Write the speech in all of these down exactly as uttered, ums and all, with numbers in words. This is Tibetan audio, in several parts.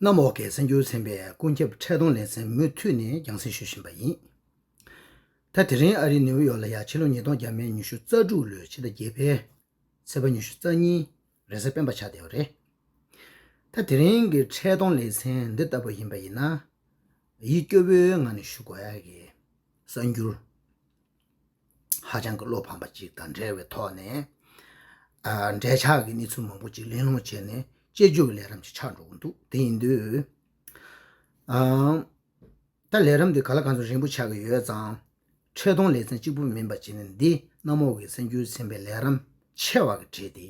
གནམ་འོག་གི་གསར་འགྱུར་ཚན་པའི་ཀུན་ཁྱབ་འཕྲིན་གཏོང་ལེ་ཚན་མུ་མཐུད་ནས་རྒྱང་སྲིང་ཞུ་བཞིན་པ་ཡིན། ད་དེ་རིང་ཨ་རིའི་ནིའུ་ཡོག་ལ་ཡ་ཕྱི་ལོ་ཉིས་སྟོང་བརྒྱ་མེད་ཉི་ཤུ་རྩ་དྲུག་ལོའི་ཕྱི་ཟླ་བརྒྱད་པའི་ཚེས་པ་ཉི་ཤུ་རྩ་གཉིས་རེས་གཟའ་སྤེན་པ་ཆགས་བསྡད་པ་རེད། ད་དེ་རིང་གི་འཕྲིན་གཏོང་ལེ་ཚན་འདི་ལྟ་བུ་ཡིན་པ་ཡིན་ན། ཡིད་སྐྱོ་བོའི་ངང་ནས་ཞུ་དགོས་ཡ་གི་གསར་འགྱུར། ཧ་ཅང་གི་བློ་ཕམ་པ་ཅིག་དང་འབྲེལ་བའི་ཐོག་ནས། ཨ། འབྲེལ་ཆགས་ཀྱི་གནས་ཚུལ་མང་པོ་ཅིག་གླེང་སློང་བྱས་ནས་དཔྱད་བརྗོད་ཀྱི་ལས་རིམ་ཅིག་ཆགས་འགྲོ་གི་འདུག་དེ་ཡིན་དུས། ཨ། ད་ལས་རིམ་འདི་ག་ལ་གང་འཚམ་རིང་པོ་ཆགས་ཀྱི་ཡོད་ཙང་། འཕྲིན་གཏོང་ལེ་ཚན་གཅིག་པུ་མིན་པ་བྱས་ནས་འདི་གནམ་འོག་གི་གསར་འགྱུར་ཚན་པའི་ལས་རིམ་ཆེ་བ་གི་གྲས་དེ།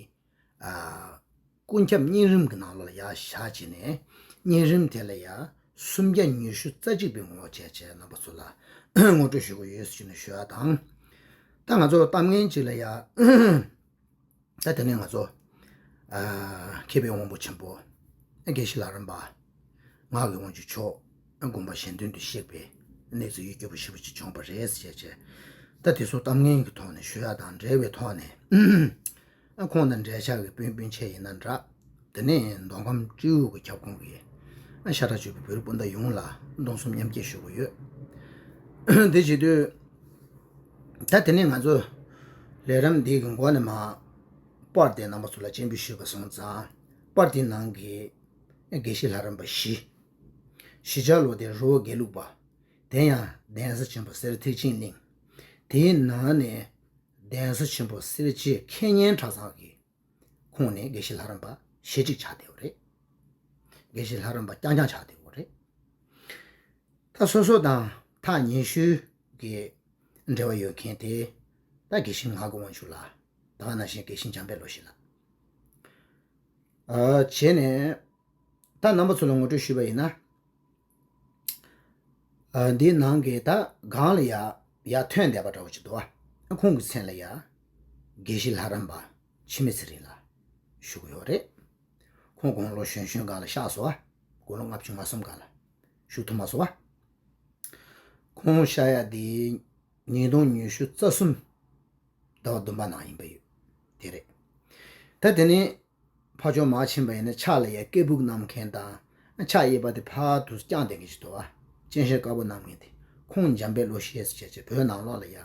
ཨ། ཀུན་ཁྱབ་བརྙན་རིམ་གྱི་ནང་ལོགས་ལ་ཡར་བཞག་བྱས་ནས། བརྙན་རིམ་དེ་ལ་ཡ་སུམ་བརྒྱ་ཉི་ཤུ་རྩ་གཅིག་པའི་ངོ་བོ་བྱས་བྱས་རྣམ་པ་ཚོ་ལ་ངོ་སྤྲོད་ཞུ་གི་ཡོད་ཟེར་ནས་ཞུ་ཡ་དང་། ད་ང་ཚོ་གཏམ་ངན་ཅིག་ལ་ཡ། ད་དེ་ནས་ང་ཚོ། ཨ། མཁས་པའི་དབང་པོ་ཆེན་པོ། དགེ་བཤེས་ལྷ་རམས་པ། ངག་གི་དབང་ཕྱུག་མཆོག་དགོངས་པ་གཞན་དོན་དུ་གཤེགས་པའི་གནས་ཚུལ་ཡིད་སྐྱོ་པོ་ཞེ་པོ་ཅིག་བྱུང་བ་རེད་ཟེར་བྱས། ད་དེ་ཚོ་གཏམ་ངན་གྱི་ཐོག་ནས་ཞུ་ཡ་དང་འབྲེལ་བའི་ཐོག་ནས། ཁོང་དང་འབྲེལ་ཆགས་ཀྱི་སྤུན་སྤུན་མཆེད་ཡིན་ན་འདྲ། དེ་ནས་མདོ་ཁམས་སྤྲེའུ་གི་ཁྱབ་ཁོངས་ཀྱི་ཤ་ཁྲག་གཅིག་པའི་བོད་རིགས་སྤུན་ཟླ་ཡོངས་ལ་གདུང་སེམས་མཉམ་སྐྱེད་ཞུ་གི་ཡོད། དེ་བྱེད་དུས། ད་དེ་ནས་ང་ཚོ་ལས་རིམ་འདི་གི་མགོ་ནས་མར་པར་དེ་རྣམ་པ་ཚོ་ལ་སྤྱན་འབུལ་ཞུས་པ་སོང་ཙང་། པར་དེའི་ནང་གི་དགེ་བཤེས་ལྷ་རམས་པ་བཞི། བཞི་ཆ་ལོ་དེ་རི་བོ་དགེ་ལུགས་པ། དེ་ཡང་གདན་ས་ཆེན་པོ་གསེར་ཐིག་ཆེན་གླིང་། དེའི་ནང་ནས་གདན་ས་ཆེན་པོ་གསེར་ཆེན་ཁེ་ཉེན་གྲྭ་ཚང་གི་ཁོངས་ནས་དགེ་བཤེས་ལྷ་རམས་པ་ཞེ་གཅིག་ཆགས་བསྡད་པ་རེད། དགེ་བཤེས་ལྷ་རམས་པ་རྐྱང་རྐྱང་ཆགས་བསྡད་པ་རེད། ད་སོ་སོ་དང་ཐག་ཉེ་ཤོས་ཀྱི་འབྲེལ་བ་ཡོད་མཁན་དེ། ད་དགེ་བཤེས་ངག་གི་དབང་ཕྱུག་ལགས། ད་ག་ནང་བཞིན་དགེ་བཤེས་འཇམ་དཔལ་བློ་ཞིག་ལགས། ཨ། བྱས་ནས་ད་རྣམ་པ་ཚོ་ལ་ངོ་སྤྲོད་ཞུས་པ་ཡིན་ན། ཨ། འདིའི་ནང་གི་ད་སྒང་ལ་ཡ་ཡར་ཐོན་བསྡད་པ་འདྲ་བོ་ཅིག་འདུག་ཨ། ཁོང་གི་མཚན་ལ་ཡ་དགེ་བཤེས་ལྷ་རམས་པ་འཆི་མེད་ཚེ་རིང་ལགས་ཞུ་གི་ཡོད་རེད། ཁོང་དགུང་ལོ་གཞོན་གཞོན་སྒང་ལ་གཤེགས་སོང་ཨ། དགུང་ལོ་ལྔ་བཅུ་ང་གསུམ་སྒང་ལ་བཞུགས་ཐུབ་མ་སོང་ཨ། ཁོང་གཤེགས་ཡ་དེ་ཉིས་སྟོང་ཉི་ཤུ་རྩ་གསུམ་ཟླ་བ་བདུན་པ་ནང་ཡིན་པ་ཡོད། དེ་རེད། ད་དེ་ནས་ཕར་ཕྱོགས་མར་ཕྱིན་པ་ཡིན་ན་ཕྱག་ལ་ཡ་སྐད་སྦུག་བསྣམས་མཁན་དང་། ཕྱག་གཡས་པ་དེ་ཕར་དུ་བརྐྱངས་བསྡད་མཁན་ཞིག་འདུག་ཨ། སྤྱན་ཤེལ་དཀར་པོ་བསྣམས་མཁན་དེ། ཁོང་འཇམ་དཔལ་བློ་ཤེས་ཟེར་བྱས་བྱས་བོད་ནང་ལོགས་ལ་ཡ་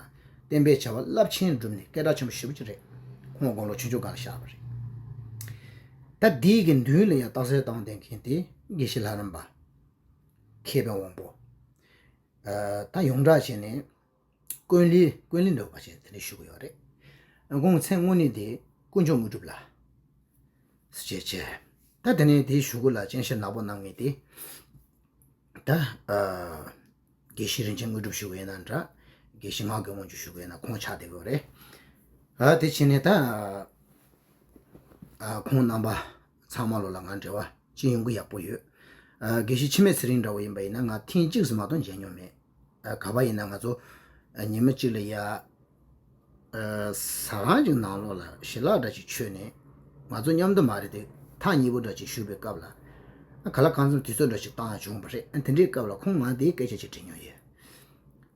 བསྟན་པའི་བྱ་བ་རླབས་ཆེན་བསྒྲུབས་ནས་སྐད་གྲགས་ཆེན་པོ་ཞེ་པོ་ཅིག་རེད། ཁོང་དགུང་ལོ་ཆུང་ཆུང་སྒང་ལ་གཤེགས་པ་རེད། ད་འདི་གི་མདུན་ལ་ཡ་རྟགས་གསལ་བཏང་བསྡད་མཁན་དེ་དགེ་བཤེས་ལྷ་རམས་པ། མཁས་པའི་དབང་པོ། ཨ། ད་ཡོངས་གྲགས་བྱས་ནས་ཀུན་ལི་ཀུན་ལི་འདྲ་བོ་བྱས་དེ་འདྲ་ཞུ་གི་ཡོད་རེད། ཁོང་མཚན་དངོས་གནས་དེ་དཀོན་མཆོག་དངོས་གྲུབ་ལགས་ཟེར་བྱས། ད་དེ་ནས་དེའི་གཞུག་གུ་ལ་སྤྱན་ཤེལ་ནག་པོ་བསྣམས་མཁན་དེ། ད། ཨ། དགེ་བཤེས་རིན་ཆེན་དངོས་གྲུབ་ཞུ་གི་ཡིན་ན་འདྲ། དགེ་བཤེས་ངག་གི་དབང་ཕྱུག་ཞུ་གི་ཡིན་ན་ཁོང་ཆགས་བསྡད་ཡོད་རེད། ཨ། དེ་བྱས་ནས་ད། ཨ། ཁོང་རྣམ་པ་ཚང་མ་ལོ་ལ་ང་འབྲེལ་བ་ཅི་ཡོང་གི་ཡག་པོ་ཡོད། ཨ། དགེ་བཤེས་འཆི་མེད་ཚེ་རིང་འདྲ་བོ་ཡིན་པ་ཡིན་ན་ང་ཐེངས་གཅིག་ཙམ་མ་གཏོགས་མཇལ་མྱོང་མེད། ཨ། ག་པར་ཡིན་ན་ང་ཚོ། ཨ། ཉི་མ་གཅིག་ལ་ཡ། ཨ། ཟ་ཁང་ཅིག་ནང་ལོགས་ལ་ཞལ་ལག་འདྲ་ཅིག་མཆོད་ནས། ང་ཚོ་མཉམ་དུ་མ་རེད་དེ། ཐག་ཉེ་པོ་འདྲ་ཅིག་བཞུགས་པའི་སྐབས་ལ། ཨ། ག་ལ་གང་འཚམ་དུས་ཚོད་འདྲ་ཅིག་བཏང་ཡ་བྱུང་བ་རེད། ཨ། དེ་འདྲའི་སྐབས་ལ་ཁོང་ང་འདིའི་སྐད་ཆ་ཅིག་དྲིས་མྱོང་ཡོད།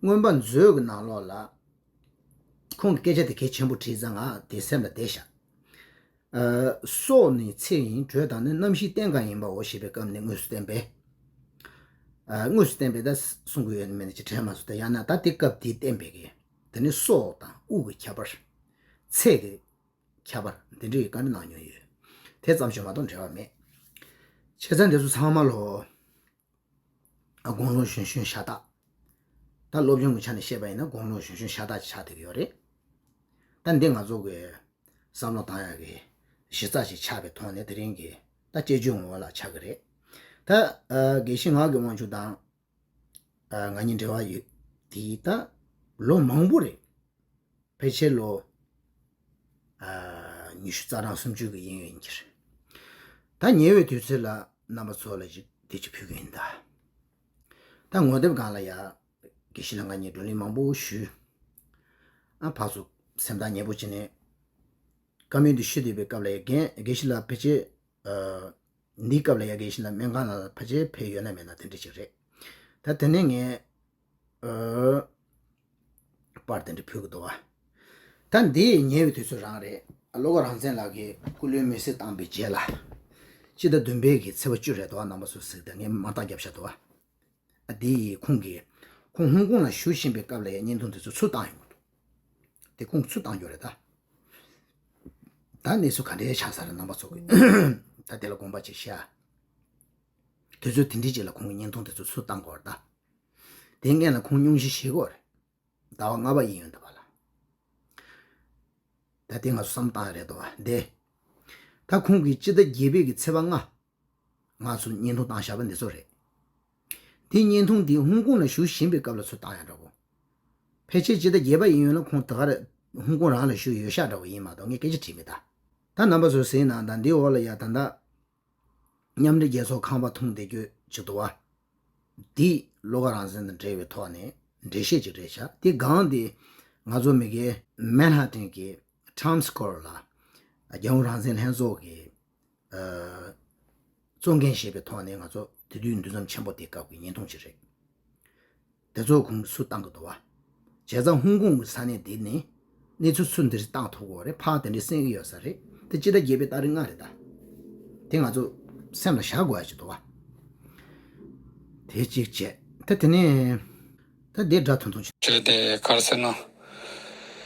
མངོན་པ་མཛོད་ཀྱི་ནང་ལོགས་ལ། ཁོང་གི་སྐད་ཆ་དེ་གལ་ཆེན་པོ་དྲིས་ཙང་ང་དེ་སེམས་ལ་བསྡད་བཞག་ཨ། སྲོག་ནི་ཚེ་ཡིན། དྲོད་དང་ནི་རྣམ་ཤེས་རྟེན་གང་ཡིན་པའོ་ཞེས་པའི་སྐབས་ནས་དངོས་སུ་བསྟན་པས། ཨ། དངོས་སུ་བསྟན་པས་ད་གསུང་གི་ཡོད་ནི་མེད་ནི་ཅིག་དྲན་མ་སོང་། ད་ཡང་ན་ད་དེ་སྐབས་དེའི་བསྟན་པའི་གི། དེ་ནི་སྲོག་དང་དབུགས་ཀྱི་ཁྱད་པར། ཚེ་གི་ཁྱད་པར་འདི་འདྲའི་བཀའ་འདྲི་གནང་མྱོང་ཡོད། དེ་ཙམ་ཞིག་མ་གཏོགས་འབྲེལ་བ་མེད། བྱས་ཙང་འདི་ཚོ་ཚང་མ་ལོ། ཨ། དགུང་ལོ་གཞོན་གཞོན་ཤ་སྟག་ད་སློབ་སྦྱོང་གི་ཆ་ནས་བཤད་པ་ཡིན་ན་དགུང་ལོ་གཞོན་གཞོན་ཤ་སྟག་ཅིག་ཆགས་བསྡད་ཀྱི་ཡོད་རེད། ད་འདི་ང་ཚོ་གི་བསམ་བློ་བཏང་ཡག་གི་གཞི་རྩ་ཞིག་ཆགས་པའི་ཐོག་ནས་དེ་རིང་གི་ད་དཔྱད་བརྗོད་ངོ་བོ་ལ་ཆགས་ཀྱི་རེད། ད། ཨ། དགེ་བཤེས་ངག་གི་དབང་ཕྱུག་དང་། ཨ། ང་གཉིས་འབྲེལ་བ་ཡོད། དེ་ད་ལོ་མང་པོ་རེད། ཕལ་ཆེར་ལོ། ཨ། ཉི་ཤུ་རྩ་གྲངས་སུམ་ཅུ་གི་དབྱིན་ཡོད་ཡིན་གྱི་རེད། ད་ཉེ་བའི་དུས་ཚོད་ལ་རྣམ་པ་ཚོ་ལ་ཅིག་དེ་ཅིག་ཕུལ་གྱི་ཡིན་ད། ད་ངོ་དེབ་སྒང་ལ་ཡ། དགེ་བཤེས་ལགས་ང་གཉིས་བགྲོ་གླེང་མང་པོ་ཞུས། ཨ། ཕར་ཚུར་སེམས་ཐག་ཉེ་པོ་བྱས་ནས། བཀའ་མོལ་འདི་ཞུ་བསྡད་པའི་སྐབས་ལ་ཡ་རྒན་དགེ་བཤེས་ལགས་ཕལ་ཆེར། ཨ། འདིའི་སྐབས་ལ་ཡ་དགེ་བཤེས་ལགས་སྨན་ཁང་ལ་ཕལ་ཆེར་ཕེབས་ཡོད་ན་མེད་ན་དེ་འདྲ་ཅིག་རེད། ད་དེ་ནས་ངས། ཨ། པར་དེ་འདྲ་ཕུལ་གི་འདུག་བ། ད་འདི་ཉེ་བའི་དུས་ཚོད་རང་རེད། བློ་དགའ་རང་བཙན་ལགས་ཀྱིས་སྐུ་ལུས་མེར་སྲེག་བཏང་པའི་རྗེས་ལ། སྤྱི་ཟླ་བདུན་པའི་གི་ཚེས་པ་བཅུ་རེད་དོ། རྣམ་པ་ཚོ་གཟིགས་དང་། ངས་མ་བརྟག་རྒྱབ་བཞག་དོ། ཨ་དེ་ཡི་ཁོང་གིས་ཁོང་ཧོང་ཀོང་ལ་བཞུགས་བཞིན་པའི་སྐབས་ལ་ཡང་བརྙན་ཐུང་དེ་ཚོ་ཚུར་བཏང་ཡོང་གི་འདུག་དེ་ཁོང་ཚུར་བཏང་རྒྱུ་རེད་ད། ད་གནས་ཚུལ་ག་འདྲའི་ཆགས་ས་རེད། རྣམ་པ་ཚོ་གིས་ད་དེ་ལ་དགོངས་པ་ཅིག་བཞག་དུས་ཚོད་དེ་འདྲའི་ཅིག་ལ་ཁོང་གི་བརྙན་ཐུང་དེ་ཚོ་ཚུར་བཏང་དགོས་རེད་ད། དེ་སྔོན་ལ་ཁོང་སྙུང་གཞི་བཞེས་དགོས་རེད། ཟླ་བ་ལྔ་པ་ཡིན་ཡོད་འདུག་པ་ལ། ད་དེ་ང་ཚོ་བསམ་བཏང་རེད་དོ་བ་འདི། ད་ཁོང་གིས་སྤྱི་ཟླ་བརྒྱད་པའི་གི་ཚེས་པ་ལྔ། ང་ཚོ་བརྙན་ཐུང་བཏང་བཞག་པ་འདི་ཚོ་རེད། དེ་བརྙན་ཐུང་འདི་ཧོང་ཀོང་ལ་བཞུགས་བཞིན་པའི་སྐབས་ལ་ཚུར་བཏང་ཡ་འདྲ་བོ། ཕལ་ཆེར་སྤྱི་ཟླ་བརྒྱད་པ་ཡིན་ཡོད་ན་ཁོང་ད་ག་རེ་ཧོང་ཀོང་རང་ལ་བཞུགས་ཡོད་ཤག་འདྲ་བོ་ཡིན་མ་གཏོགས་ངས་སྐད་ཆ་དྲིས་མེད་ད། ད་རྣམ་པ་ཚོས་གཟིགས་གནང་དང་། འདི་འོག་ལ་ཡ་ད་ལྟ་མཉམ་འབྲེལ་རྒྱལ་ཚོགས་ཁང་པ་མཐོང་བསྡད་རྒྱུ་ཅིག་འདུག་བ། འདི་བློ་དགའ་རང་བཙན་དང་འབྲེལ་བའི་ཐོག་ནས་འགྲེལ་བཤད་ཅིག་རེད་ཤག་དེ་སྒང་དེ་ང་ཚོ་མི་གའི་མན་ཧ་ཏན་གྱི་ཊའིམ་སི་སྐོར་ལ་རྒྱལ་ཡོངས་རང་བཙན་ལྷན་ཚོགས་ཀྱི་ཨ་གཙོ་འགན་བཞེས་པའི་ཐོག་ནས་ང་ཚོ་དེ་དུས་འདུ་འཛོམས་ཆེན་པོ་དེའི་སྐབས་ཀྱི་བརྙན་ཐུང་ཅིག་རེད། དེ་ཚོ་ཁོང་གིས་ཚུར་བཏང་གི་འདུག་བ། བྱས་ཙང་ཧོང་ཀོང་གི་ས་གནས་འདི་ནས་གནས་ཚུལ་ཚུར་འདི་རིགས་བཏང་ཐུབ་དགོས་རེད། ཕར་དེ་འདྲས་གསན་གྱི་ཡོད་ས་རེད། དེ་སྤྱི་ཟླ་བརྒྱད་པའི་ཏ་རིག་ལྔ་རེད་ད། དེ་ང་ཚོ་སེམས་ལ་བཞག་དགོས་ཡ་ཅིག་འདུག་བ། དེ་གཅིག་བྱས། ད་དེ་ནས་ད་དེ་སྒྲ་ཐུང་ཐུང་ཅིག་བྱས་ཏེ་ག་རེ་ཟེར་ན།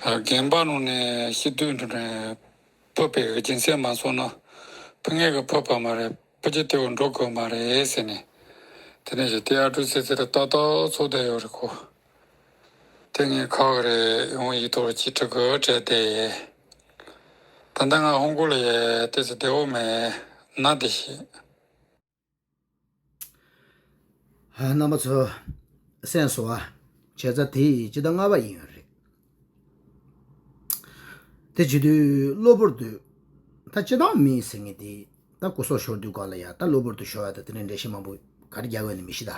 རྒན་པ་ནང་ནས་ཤི་དུས་འགྲོ་ནས་ཕུ་པའི་གི་སྦྱིན་སྲེག་མ་སོང་ན། ཕུ་ངེས་ཀྱི་ཕུ་པ་མ་རེད། ཕུ་ཅི་དེའུ་འགྲོ་དགོས་མ་རེད་ཟེར་ནས། དེ་ནས་ཞིག་དེ་ཨ་ཀྲུག་ཙེ་ཙེ་རེ་ཏག་ཏག་ཚོགས་བསྡད་ཡོད་རེད་ཁོ། དེ་ངས་ཁག་རེད་ཡོང་ཡིག་ཐོག་ཅིག་འབྲི་དགོས་བྲེལ་ཏེ། ད་ལྟ་ང་ཧོང་ཀོང་ལ་ཡ་ཏོག་ཙམ་བདེ་བོ་མེད་ན་དེ་ཤེས། རྣམ་པ་ཚོ་གསན་སོང་ཨ། བྱས་ཙང་དེ་ཡི་སྤྱི་ཟླ་ལྔ་པ་ཡིན་ཡོད་རེད། དེ་བྱེད་དུས་གློ་བུར་དུ་ད་སྤྱི་བཏང་མི་ཟེར་མཁན་དེ་ད་སྐུ་སྲོག་ཤོར་དུས་སྒང་ལ་ཡ་ད་གློ་བུར་དུ་ཤོར་ཡ་ད་དེ་འདྲའི་འགྲེལ་བཤད་མང་པོ་ག་རེ་རྒྱག་དགོས་ནི་མི་ཤེས་ད།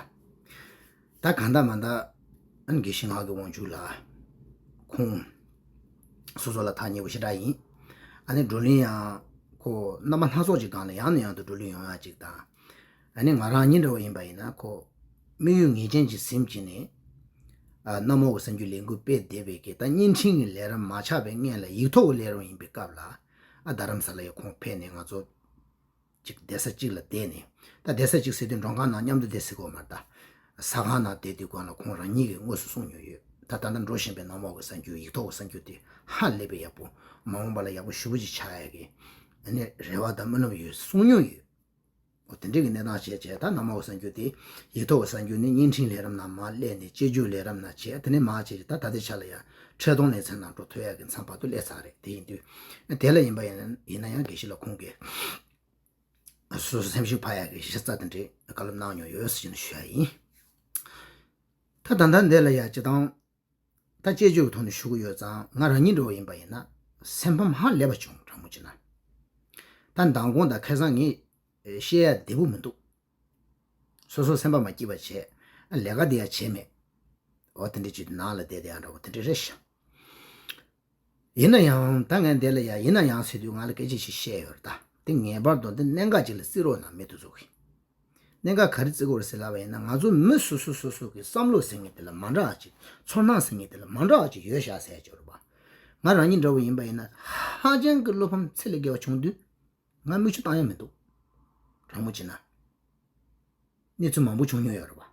ད་གང་ལྟར་མ་ལྟར་ཨ་ནི་དགེ་བཤེས་ངག་གི་དབང་ཕྱུག་ལགས་ཁོང་སོ་སོ་ལ་ཐག་ཉེ་བོ་ཞེ་དྲག་ཡིན། ཨ་ནི་བགྲོ་གླེང་ཡང་ཁོ་རྣམ་པ་སྣ་ཚོགས་ཀྱི་སྒང་ལ་ཡང་ནས་ཡང་དུ་བགྲོ་གླེང་ཡོང་ཡ་ཅིག་དང་། ཨ་ནི་ང་རང་ཉིད་འདྲ་བོ་ཡིན་པ་ཡིན་ན་ཁོ་དམིགས་ཡུལ་ངེས་ཅན་གྱི་ཟིན་བྱས་ནས། ཨ་གནམ་འོག་གི་གསར་འགྱུར་ལས་འགུལ་སྤེལ་བསྡད་པའི་གི་ད་བརྙན་འཕྲིན་གྱི་ལས་རིམ་མ་ཆགས་པའི་སྔོན་ལ་ཡིག་ཐོག་གི་ལས་རིམ་ཡིན་པའི་སྐབས་ལ། ཨ་རྡ་རམ་ས་ལ་ཡ་ཁོང་ཕེབས་ནས་ང་ཚོ་གཅིག་བསྡད་ས་གཅིག་ལ་བསྡད་ནས། ད་བསྡད་ས་གཅིག་ཟེར་དུས་མགྲོན་ཁང་ནང་མཉམ་དུ་བསྡད་སྲིད་གོ་མ་རེད་ད། ཟ་ཁང་ནང་བསྡད་དུས་སྒང་ལ་ཁོང་རང་ཉིད་ཀྱིས་དངོས་སུ་གསུངས་མྱོང་ཡོད། ད་ད་ལྟ་འགྲོ་བཞིན་པའི་གནམ་འོག་གི་གསར་འགྱུར་ཡིག་ཐོག་གི་གསར་འགྱུར་དེ་ཧ་ལས་པའི་ཡག་པོ། མ་འོངས་པ་ལ་ཡག་པོ་ཞེ་པོ་ཅིག་ཆགས་ཡ་གི་ཨ་ནི་རེ་བ་དང་སྨོན་ལམ་ཡོད་གསུངས་མྱོང་ཡོད། འོ་དེ་འདྲའི་གི་གནས་སྟངས་བྱས་བྱས་ད་གནམ་འོག་གསར་འགྱུར་དེ་ཡིག་ཐོག་གི་གསར་འགྱུར་ནི་བརྙན་འཕྲིན་ལས་རིམ་ནང་མར་སླེབས་ནས་དཔྱད་བརྗོད་ལས་རིམ་ནང་བྱས། དེ་ནས་མར་བྱས་ད་ད་ལྟའི་ཆ་ལ་ཡང་འཕྲོད་གཏོང་ལེ་ཚན་ནང་འགྲོ་ཐུབ་ཡག་གི་མཚམས་བར་དུ་སླེབས་ཚར་རེད། དེ་ཡིན་དུས་དེ་ལ་ཡིན་པ་ཡིན་ན་ཡང་དགེ་བཤེས་ལགས་ཁོང་གིས་སོ་སོ་སེམས་ཤུགས་འཕར་ཡག་གི་གཞི་རྩ་དེ་འདྲའི་བཀའ་སློབ་གནང་མྱོང་ཡོད་ཟེར་ནས་ཞུ་ཡ་ཡིན། ད་ད་ལྟ་འདི་ལ་ཡ་སྤྱི་བཏང་ད་དཔྱད་བརྗོད་ཀྱི་ཐོག་ནས་ཞུ་གི་ཡོད་ཙང་། ང་རང་ཉིད་འདྲ་བོ་ཡིན་པ་ཡིན་ན་སེམས་ཕམ་ཧ་ལས་པ་བྱུང་། དྲང་མོ་བྱས་ན། ད་མདང་དགོང་དང་ཁ་སང་ངས་བཤད་ཡ་བདེ་པོ་མི་འདུག་སོ་སོ་སེམས་པ་མ་སྐྱིད་པ་བྱས། ཨ་ལས་ཀ་འདི་ཡ་བྱས་མེད། འོ་དེ་འདྲ་བྱས་དུས་ནང་ལ་བསྡད་བསྡད་ཡ་འདྲ་བོ་དེ་འདྲ་རེད་ཤག་ཡིན་ན་ཡང་ད་ངས་འདི་ལ་ཡ་ཡིན་ན་ཡང་ཟེར་དུས་ང་ལ་སྐད་ཆ་ཞིག་བཤད་ཡོད་རེད་ད། དེ་ངེས་པར་དུ་འདི་གནད་འགག་ཅིག་ལ་བརྩི་རོགས་གནང་། མི་དེ་ཚོ་གིས་གནད་འགག་ག་རེ་བརྩི་དགོས་རེད་ཟེར་ལབ་པ་ཡིན་ན། ང་ཚོ་མི་སོ་སོ་སོ་སོ་གི་བསམ་བློ་ཟེར་མཁན་དེ་ལ་མ་འདྲ་བ་ཅིག་ཚོར་སྣང་ཟེར་མཁན་དེ་ལ་མ་འདྲ་བ་ཅིག་ཡོད་ཤག་ཟེར་ཡ་ཅིག་ཡོད་རེད་པ། ང་རང་ཉིད་འདྲ་བོ་ཡིན་པ་ཡིན་ན་ཧ་ཅང་གི་བློ་ཕམ་ཚད་ལས་བརྒལ་བ་བྱུང་དུས་ང་མིག་ཆུ་བཏང་ཡ་མི་འདུག་དྲང་མོ་བྱས་ན། གནས་ཚུལ་མང་པོ་བྱུང་མྱོང་ཡོད་རེད་པ།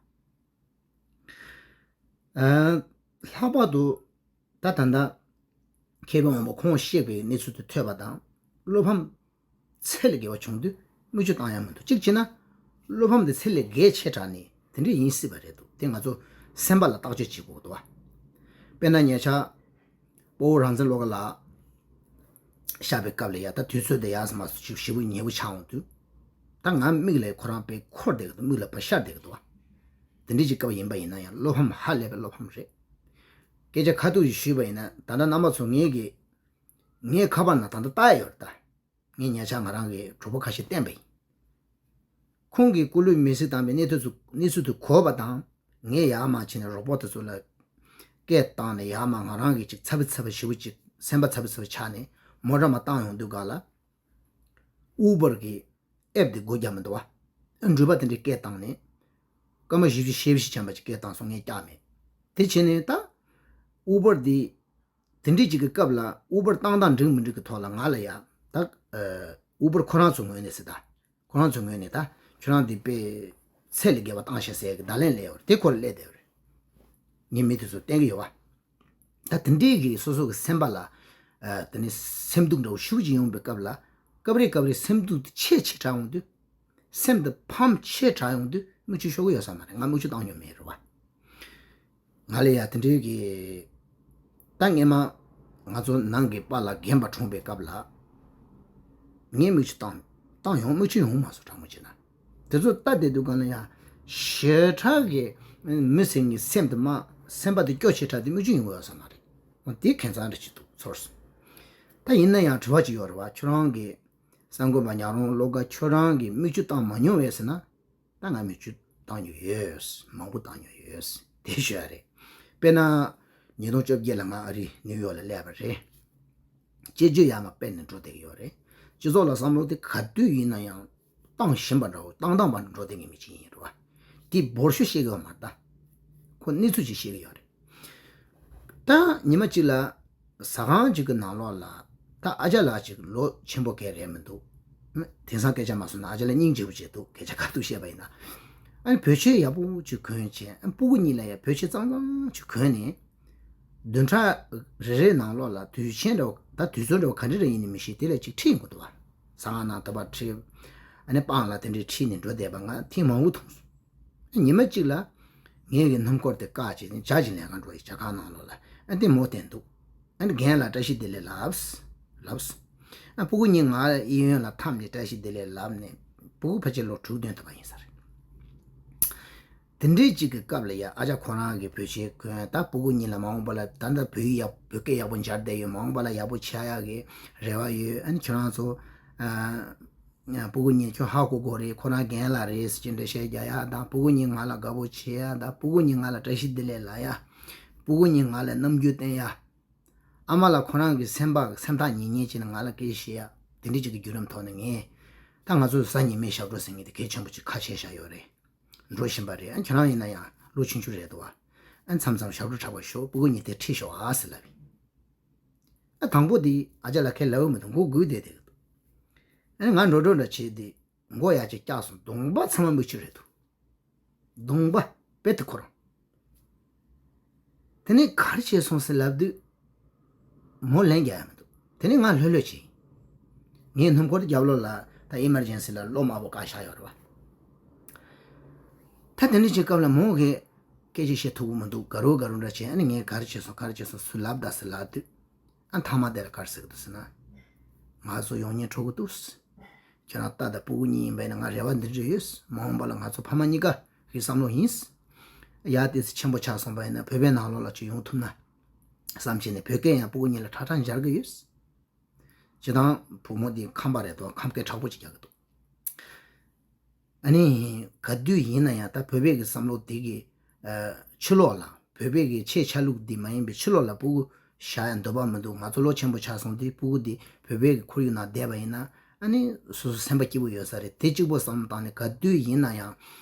ཨ། ལྷག་པར་དུ་ད་ད་ལྟ་མཁས་པའི་དབང་པོ་ཁོང་གཤེགས་པའི་གནས་ཚུལ་དེ་ཐོས་པ་དང་བློ་ཕམ་ཚད་ལས་བརྒལ་བ་བྱུང་དུས་མིག་ཆུ་བཏང་ཡ་མི་འདུག་གཅིག་བྱས་ན་བློ་ཕམ་དེ་ཚད་ལས་བརྒལ་ཆེ་དྲགས་ནས་དེ་འདྲ་ཡིན་སྲིད་པ་རེད་འདུག་དེ་ང་ཚོ་སེམས་པ་ལ་བརྟག་དཔྱད་བྱེད་དགོས་འདུག་བ། དཔེར་ན་ཉེ་ཆར་སྤོ་བོ་རང་བཙན་བློ་དགའ་ལགས་གཤེགས་པའི་སྐབས་ལ་ཡ་ད་དུས་ཚོད་དེ་ཡག་ས་མ་སོང་ཞིག་ཞེ་པོ་ཉེ་པོ་ཆགས་འོང་དུས། ད་ང་མིག་ལ་ཁོ་རང་དཔེ་འཁོར་བསྡད་ཀྱི་འདུག་མིག་ལ་བག་ཤར་བསྡད་ཀྱི་འདུག་བ། དེ་འདྲའི་ཅིག་སྐབས་ཡིན་པ་ཡིན་ན་ཡང་བློ་ཕམ་ཧ་ལས་པའི་བློ་ཕམ་རེད། སྐད་ཆ་ཁ་ཐུག་ཅིག་ཞུས་པ་ཡིན་ན། ད་ལྟ་རྣམ་པ་ཚོ་ངའི་གི་ངའི་ཁ་པར་ནང་ད་ལྟ་ལྟ་ཡ་ཡོད་རེད་ད། ངས་ཉེ་ཆར་ང་རང་གི་གྲོགས་པོ་ཁ་ཤས་བསྟན་པ་ཡིན། ཁོང་གིས་སྐུ་ལུས་མེར་སྲེག་བཏང་པའི་གནས་ཚུལ་ཚོ་གནས་ཚུལ་དེ་གོ་བ་དང་། ངས་ཡར་མར་བྱས་ནས་རོགས་པ་དེ་ཚོ་ལ་སྐད་བཏང་ནས་ཡར་མར་ང་རང་གིས་ཅིག་ཚ་བི་ཚ་བི་ཞེ་པོ་ཅིག་སེམས་པ་ཚ་བི་ཚ་བི་ཆགས་ནས་མོ་ཊ་མར་བཏང་ཡོང་དུས་སྒང་ལ། ཨུ་བར་གི་ཨེབ་དེ་སྒོ་རྒྱག་མི་འདུག་བ། འགྲུལ་པ་དེ་འདྲས་སྐད་བཏང་ནས། སྐར་མ་བཞི་བཅུ་ཞེ་བཞི་ཅན་པ་ཅིག་སྐད་བཏང་སོང་། ངས་བཀྱགས་མེད། དེ་བྱས་ནས་ད་ཨུ་བར་དེ་དེ་འདྲས་ཅིག་གི་སྐབས་ལ་ཨུ་བར་བཏང་སྟངས་འགྲིག་མི་འགྲིག་གི་ཐོག་ལ་ང་ལ་ཡ་ད་ཨུ་བར་ཁོ་རང་ཚོ་ངོས་ནས་ཟེར་ད། ཁོ་རང་ཚོའི་ངོས་ནས་ད་ཁྱོད་རང་འདི་དཔེ་ཚད་ལས་བརྒལ་བ་བཏང་ཤག་ཟེར་གི་བརྡ་ལན་སླེབས་ཡོད་རེད། དེ་ཁོ་ལ་སླེབས་བསྡད་ཡོད་རེད། ངས་མི་དེ་ཚོ་བསྟན་གི་ཡོད་བ། ད་དེ་འདྲའི་གི་སོ་སོ་གི་སེམས་པ་ལ། ཨ། དེ་ནས་སེམས་སྡུག་འདྲ་བོ་ཞེ་པོ་ཅིག་ཡོང་བའི་སྐབས་ལ། སྐབས་རེ་སྐབས་རེ་སེམས་སྡུག་དེ་ཆེ་ཆེ་དྲགས་ཡོང་དུས། སེམས་དེ་ཕམ་ཆེ་དྲགས་ཡོང་དུས་མིག་ཆུ་ཤོར་གི་ཡོད་ས་མ་རེད། ང་མིག་ཆུ་བཏང་མྱོང་མེད་རེད་བ། ང་ལ་ཡ་དེ་འདྲའི་གི། ད་སྔས་མ་ང་ཚོ་ནང་གི་པཱ་ལགས་རྒན་པ་གྲོངས་པའི་སྐབས་ལ། ངས་མིག་ཆུ་བཏང་། བཏང་ཡོང་། མིག་ཆུ་ཡོང་མ་སོང་དྲང་མོ་བྱས་ན། དེ་ཚོ་ལྟ་བསྡད་དུས་གང་ལ་ཡང་ཞེ་དྲག་གི་མི་ཟེར་མཁན་སེམས་དེ་མ། སེམས་པ་དེ་སྐྱོ་ཆེ་དྲགས་དེ་མིག་ཆུ་ཡོང་གི་ཡོད་ས་མ་རེད། འོ་དེ་ཁྱད་མཚར་འདྲ་ཅིག་འདུག་ཚོར་སོང་། ད་ཡིན་ན་ཡང་དྲི་བ་ཅིག་ཡོད་རེད་བ། ཁྱོད་རང་གི་གསར་འགོད་པ་ཉག་རོང་བློ་དགའ་ཁྱོད་རང་གིས་མིག་ཆུ་བཏང་མ་མྱོང་བས་ཟེར་ན། ད་ང་མིག་ཆུ་བཏང་མྱོང་ཡོད། མང་པོ་བཏང་མྱོང་ཡོད། དེ་ཞུ་ཡ་རེད། དཔེར་ན། ཉིས་སྟོང་བཅོ་བརྒྱད་ལ་ང་ཨ་རི་ནིའུ་ཡོག་ལ་སླེབས་པ་རེད། སྐྱེ་རྒྱུ་ཡར་མར་སྤེལ་ནས་འགྲོ་བསྡད་ཀྱི་ཡོད་རེད། སྤྱི་ཚོགས་ལ་བསམ་བློ་དེ་ག་དུས་ཡིན་ན་ཡང་བཏང་བཞིན་པ་འདྲ་བོ། བཏང་བཏང་པ་འགྲོ་བསྡད་མཁན་མི་གཅིག་ཡིན་རེད་བ། དེ་འབོར་ཤོག་བཤད་གི་ཡོད་མ་རེད་ད། ཁོ་གནས་ཚུལ་ཅིག་བཤད་གི་ཡོད་རེད། ད་ཉི་མ་གཅིག་ལ་ཟ་ཁང་གཅིག་གི་ནང་ལོགས་ལ། ད་ཨ་ཅག་ལགས་གཅིག་ལོ་ཆེན་པོ་གང་རེད་མི་འདུག་དེང་སང་སྐད་ཆ་མ་གསུངས་ན་ཨ་ཅག་ལགས་སྙིང་རྗེ་པོ་ཅིག་འདུག་སྐད་ཆ་ཁ་ཐུག་བཤད་པ་ཡིན་ན། ཨ་ནི་བོད་ཆས་ཡག་པོ་ཅིག་གོན་བྱས། ཨ་ནི་སྤུ་གུ་གཉིས་ལ་ཡང་བོད་ཆས་གཙང་གཙང་ཅིག་གོན་ནས། བདུན་ཕྲག་རེ་རེའི་ནང་ལོགས་ལ་དུས་ཆེན་འདྲ་བོ། ད་དུས་ཚོད་འདྲ་བོ་ག་འདྲ་རེ་ཡིན་ནི་མི་ཤེས། དེ་ལ་ཅིག་ཁྲིད་ཡོང་གི་འདུག་བ། ཟ་ཁང་ནང་ད་བར་ཁྲིད། ཨ་ནི་སྤང་ལ་དེ་འདྲའི་ཁྲིད་ནས་འགྲོ་བསྡད་པ་ང་ཐེངས་མང་པོ་མཐོང་སོང་། ཉི་མ་གཅིག་ལ། ངའི་གི་སྣུམ་འཁོར་དེ་བཀག་བྱས་ནས་ཇ་ཅིག་ལེན་ག་འགྲོ་ཡི། ཇ་ཁང་ནང་ལོགས་ལ། ཨ་དེ་མོ་བསྟན་འདུག་ཨ་ནི་རྒན་ལགས་བཀྲ་ཤིས་བདེ་ལེགས་ལབ། ལབ་སོང་། ཨ་སྤུ་གུ་གཉིས་ང་ལ་གཡས་གཡོན་ལ་འཐམས་ནས་བཀྲ་ཤིས་བདེ་ལེགས་ལབ་ནས། སྤུ་གུ་ཕལ་ཆེར་ལོ་དྲུག་བདུན་ཐམ་པ་ཡིན་ས་རེད། དེ་འདྲའི་གཅིག་གི་སྐབས་ལ་ཡ་ཨ་ཅག་ཁོ་རང་གི་བོད་ཆས་གོན། ད་སྤུ་གུ་གཉིས་ལ་མ་འོངས་པ་ལ་ད་ལྟ་བོད་ཡིག་ཡག་བོད་སྐད་ཡག་པོ་སྦྱར་བསྡད་ཡོད། མ་འོངས་པ་ལ་ཡག་པོ་བྱ་ཡག་གི་རེ་བ་ཡོད། ཨ་ནི་ཁྱོད་རང་ཚོ། ཨ། སྤུ་གུ་གཉིས་ཁྱོད་ཧ་གོ་གོ་རེད། ཁོ་རང་རྒན་ལགས་རེད་ཟེར་གྱི་འདྲ་བཤད་རྒྱག་ཡག་དང་། སྤུ་གུ་གཉིས་ང་ལ་དགའ་པོ་བྱེད་ཡག་དང་། སྤུ་གུ་གཉིས་ང་ལ་བཀྲ་ཤིས་བདེ་ལེགས་ལབ་ཡག་སྤུ་གུ་གཉིས་ང་ལ་རྣམ་འགྱུར་བསྟན་ཡག་ཨ་མ་ལགས་ཁོ་རང་གི་སེམས་པ་སེམས་ཐག་ཉེ་ཉེ་བྱས་ནས་ང་ལ་སྐད་ཆ་བཤད་ཡག་དེ་འདྲ་ཅིག་གི་བརྒྱུད་རིམ་ཐོག་ནས་ངས། ད་ང་ཚོ་གཟའ་ཉི་མའི་ཞབས་བྲོ་ཟེར་མཁན་དེ་གལ་ཆེན་པོ་ཅིག་ཁ་ཕྱེ་བཞག་ཡོད་རེད། འགྲོ་བཞིན་པ་རེད། ཨ་ཁྱོད་རང་ཡིན་ན་ཡང་ལོ་ཆུང་ཆུང་རེད་འདུག་བ། ཨ་མཚམས་མཚམས་ཞབས་བྲོ་འཁྲབ་པར་ཤོག་སྤུ་གུ་གཉིས་དེ་ཁྲིད་ཤོག་ཨ་ཟེར་ལབ་ཡིན། ཨ་དང་པོ་དེ་ཨ་ཅག་ལགས་ཁས་ལེན་མི་འདུག་མགོ་སྒུར་བསྡད་བསྡད་ཀྱི་འདུག་ཨ་ནི་ང་འགྲོ་འགྲོ་འདྲ་བྱས་ཏེ་མགོ་ཡར་ཅིག་བཀྱགས་སོང་། གདོང་པ་ཚང་མ་མིག་ཆུ་རེད་འདུག་གདོང་པ་དཔེ་དེ་ཁོ་རང་། དེ་ནས་ག་རེ་བྱས་སོང་ཟེར་ལབ་དུས། མོ་ལན་རྒྱག་ཡ་མི་འདུག་དེ་ནས་ང་ལྷོད་ལྷོད་བྱས། ངའི་སྣུམ་འཁོར་དེ་རྒྱབ་ལོགས་ལ་ད་ཨི་མར་ཇེན་སི་ལ་གློག་དམར་པོ་བཀག་བཞག་ཡོད་རེད་བ། ད་དེ་འདྲ་བྱེད་སྐབས་ལ་མོ་གིས་སྐད་ཆ་བཤད་ཐུབ་ཀྱི་མི་འདུག་དགའ་རོ་དགའ་རོ་འདྲ་བྱས། ཨ་ནི་ངས་ག་རེ་བྱས་སོང་། ག་རེ་བྱས་སོང་། སུ་ལབ་ད་ཟེར་ལབ་དུས། ཨ་མཐའ་མ་དེ་ལ་ག་རེ་ཟེར་གི་འདུག་ཟེར་ན། ང་ཚོ་ཡོང་ཉེན་འཕྲོ་གི་འདུག་ཁྱོད་རང་ལྟ་དང་། སྤུ་གུ་གཉིས་ཡིན་པ་ཡིན་ན་ང་རེ་བ་འདི་འདྲ་ཡོད། མ་འོངས་པ་ལ་ང་ཚོ་ཕ་མ་གཉིས་ཀ་གི་བསམ་བློ་ཡིན། ཡ་དེ་ཚེ་ཆེན་པོ་ཆགས་སོང་པ་ཡིན་ན་བོད་པའི་ནང་ལོགས་ལ་ཅིག་ཡོང་ཐུབ་ན་བསམ་བྱས་ནས། བོད་སྐད་ཡང་སྤུ་གུ་གཉིས་ལ་ཁྲ་ཁྲ་སྦྱར་གི་ཡོད། སྤྱིར་བཏང་བུ་མོ་འདི་ཁམས་པ་རེད་དོ། ཁམས་སྐད་དྲག་པོ་ཅིག་རྒྱག་གི་འདུག་ཨ་ནི་ག་དུས་ཡིན་ན་ཡང་ད་བོད་པའི་གི་བསམ་བློ་དེ་གི་ཨ་ཕྱི་ལོགས་ལ། བོད་པའི་གི་ཆེ་ཆ་ལུགས་འདི་མ་ཡིན་པའི་ཕྱི་ལོགས་ལ་སྤུ་གུ་བཞག་ཡ་འདོད་པ་མི་འདུག་ང་ཚོ་ལོ་ཆེན་པོ་ཆགས་སོང་དུས་སྤུ་གུ་འདི་བོད་པའི་གི་ཁོར་ཡུག་ནང་བསྡད་པ་ཡིན་ན། ཨ་ནི་སོ་སོ་སེམས་པ་སྐྱིད་པོ་ཡོད་ས་རེད། དེ་གཅིག་པོ་བསམ་བློ་བཏང་ནས་ག་དུས་ཡིན་ན་ཡང་།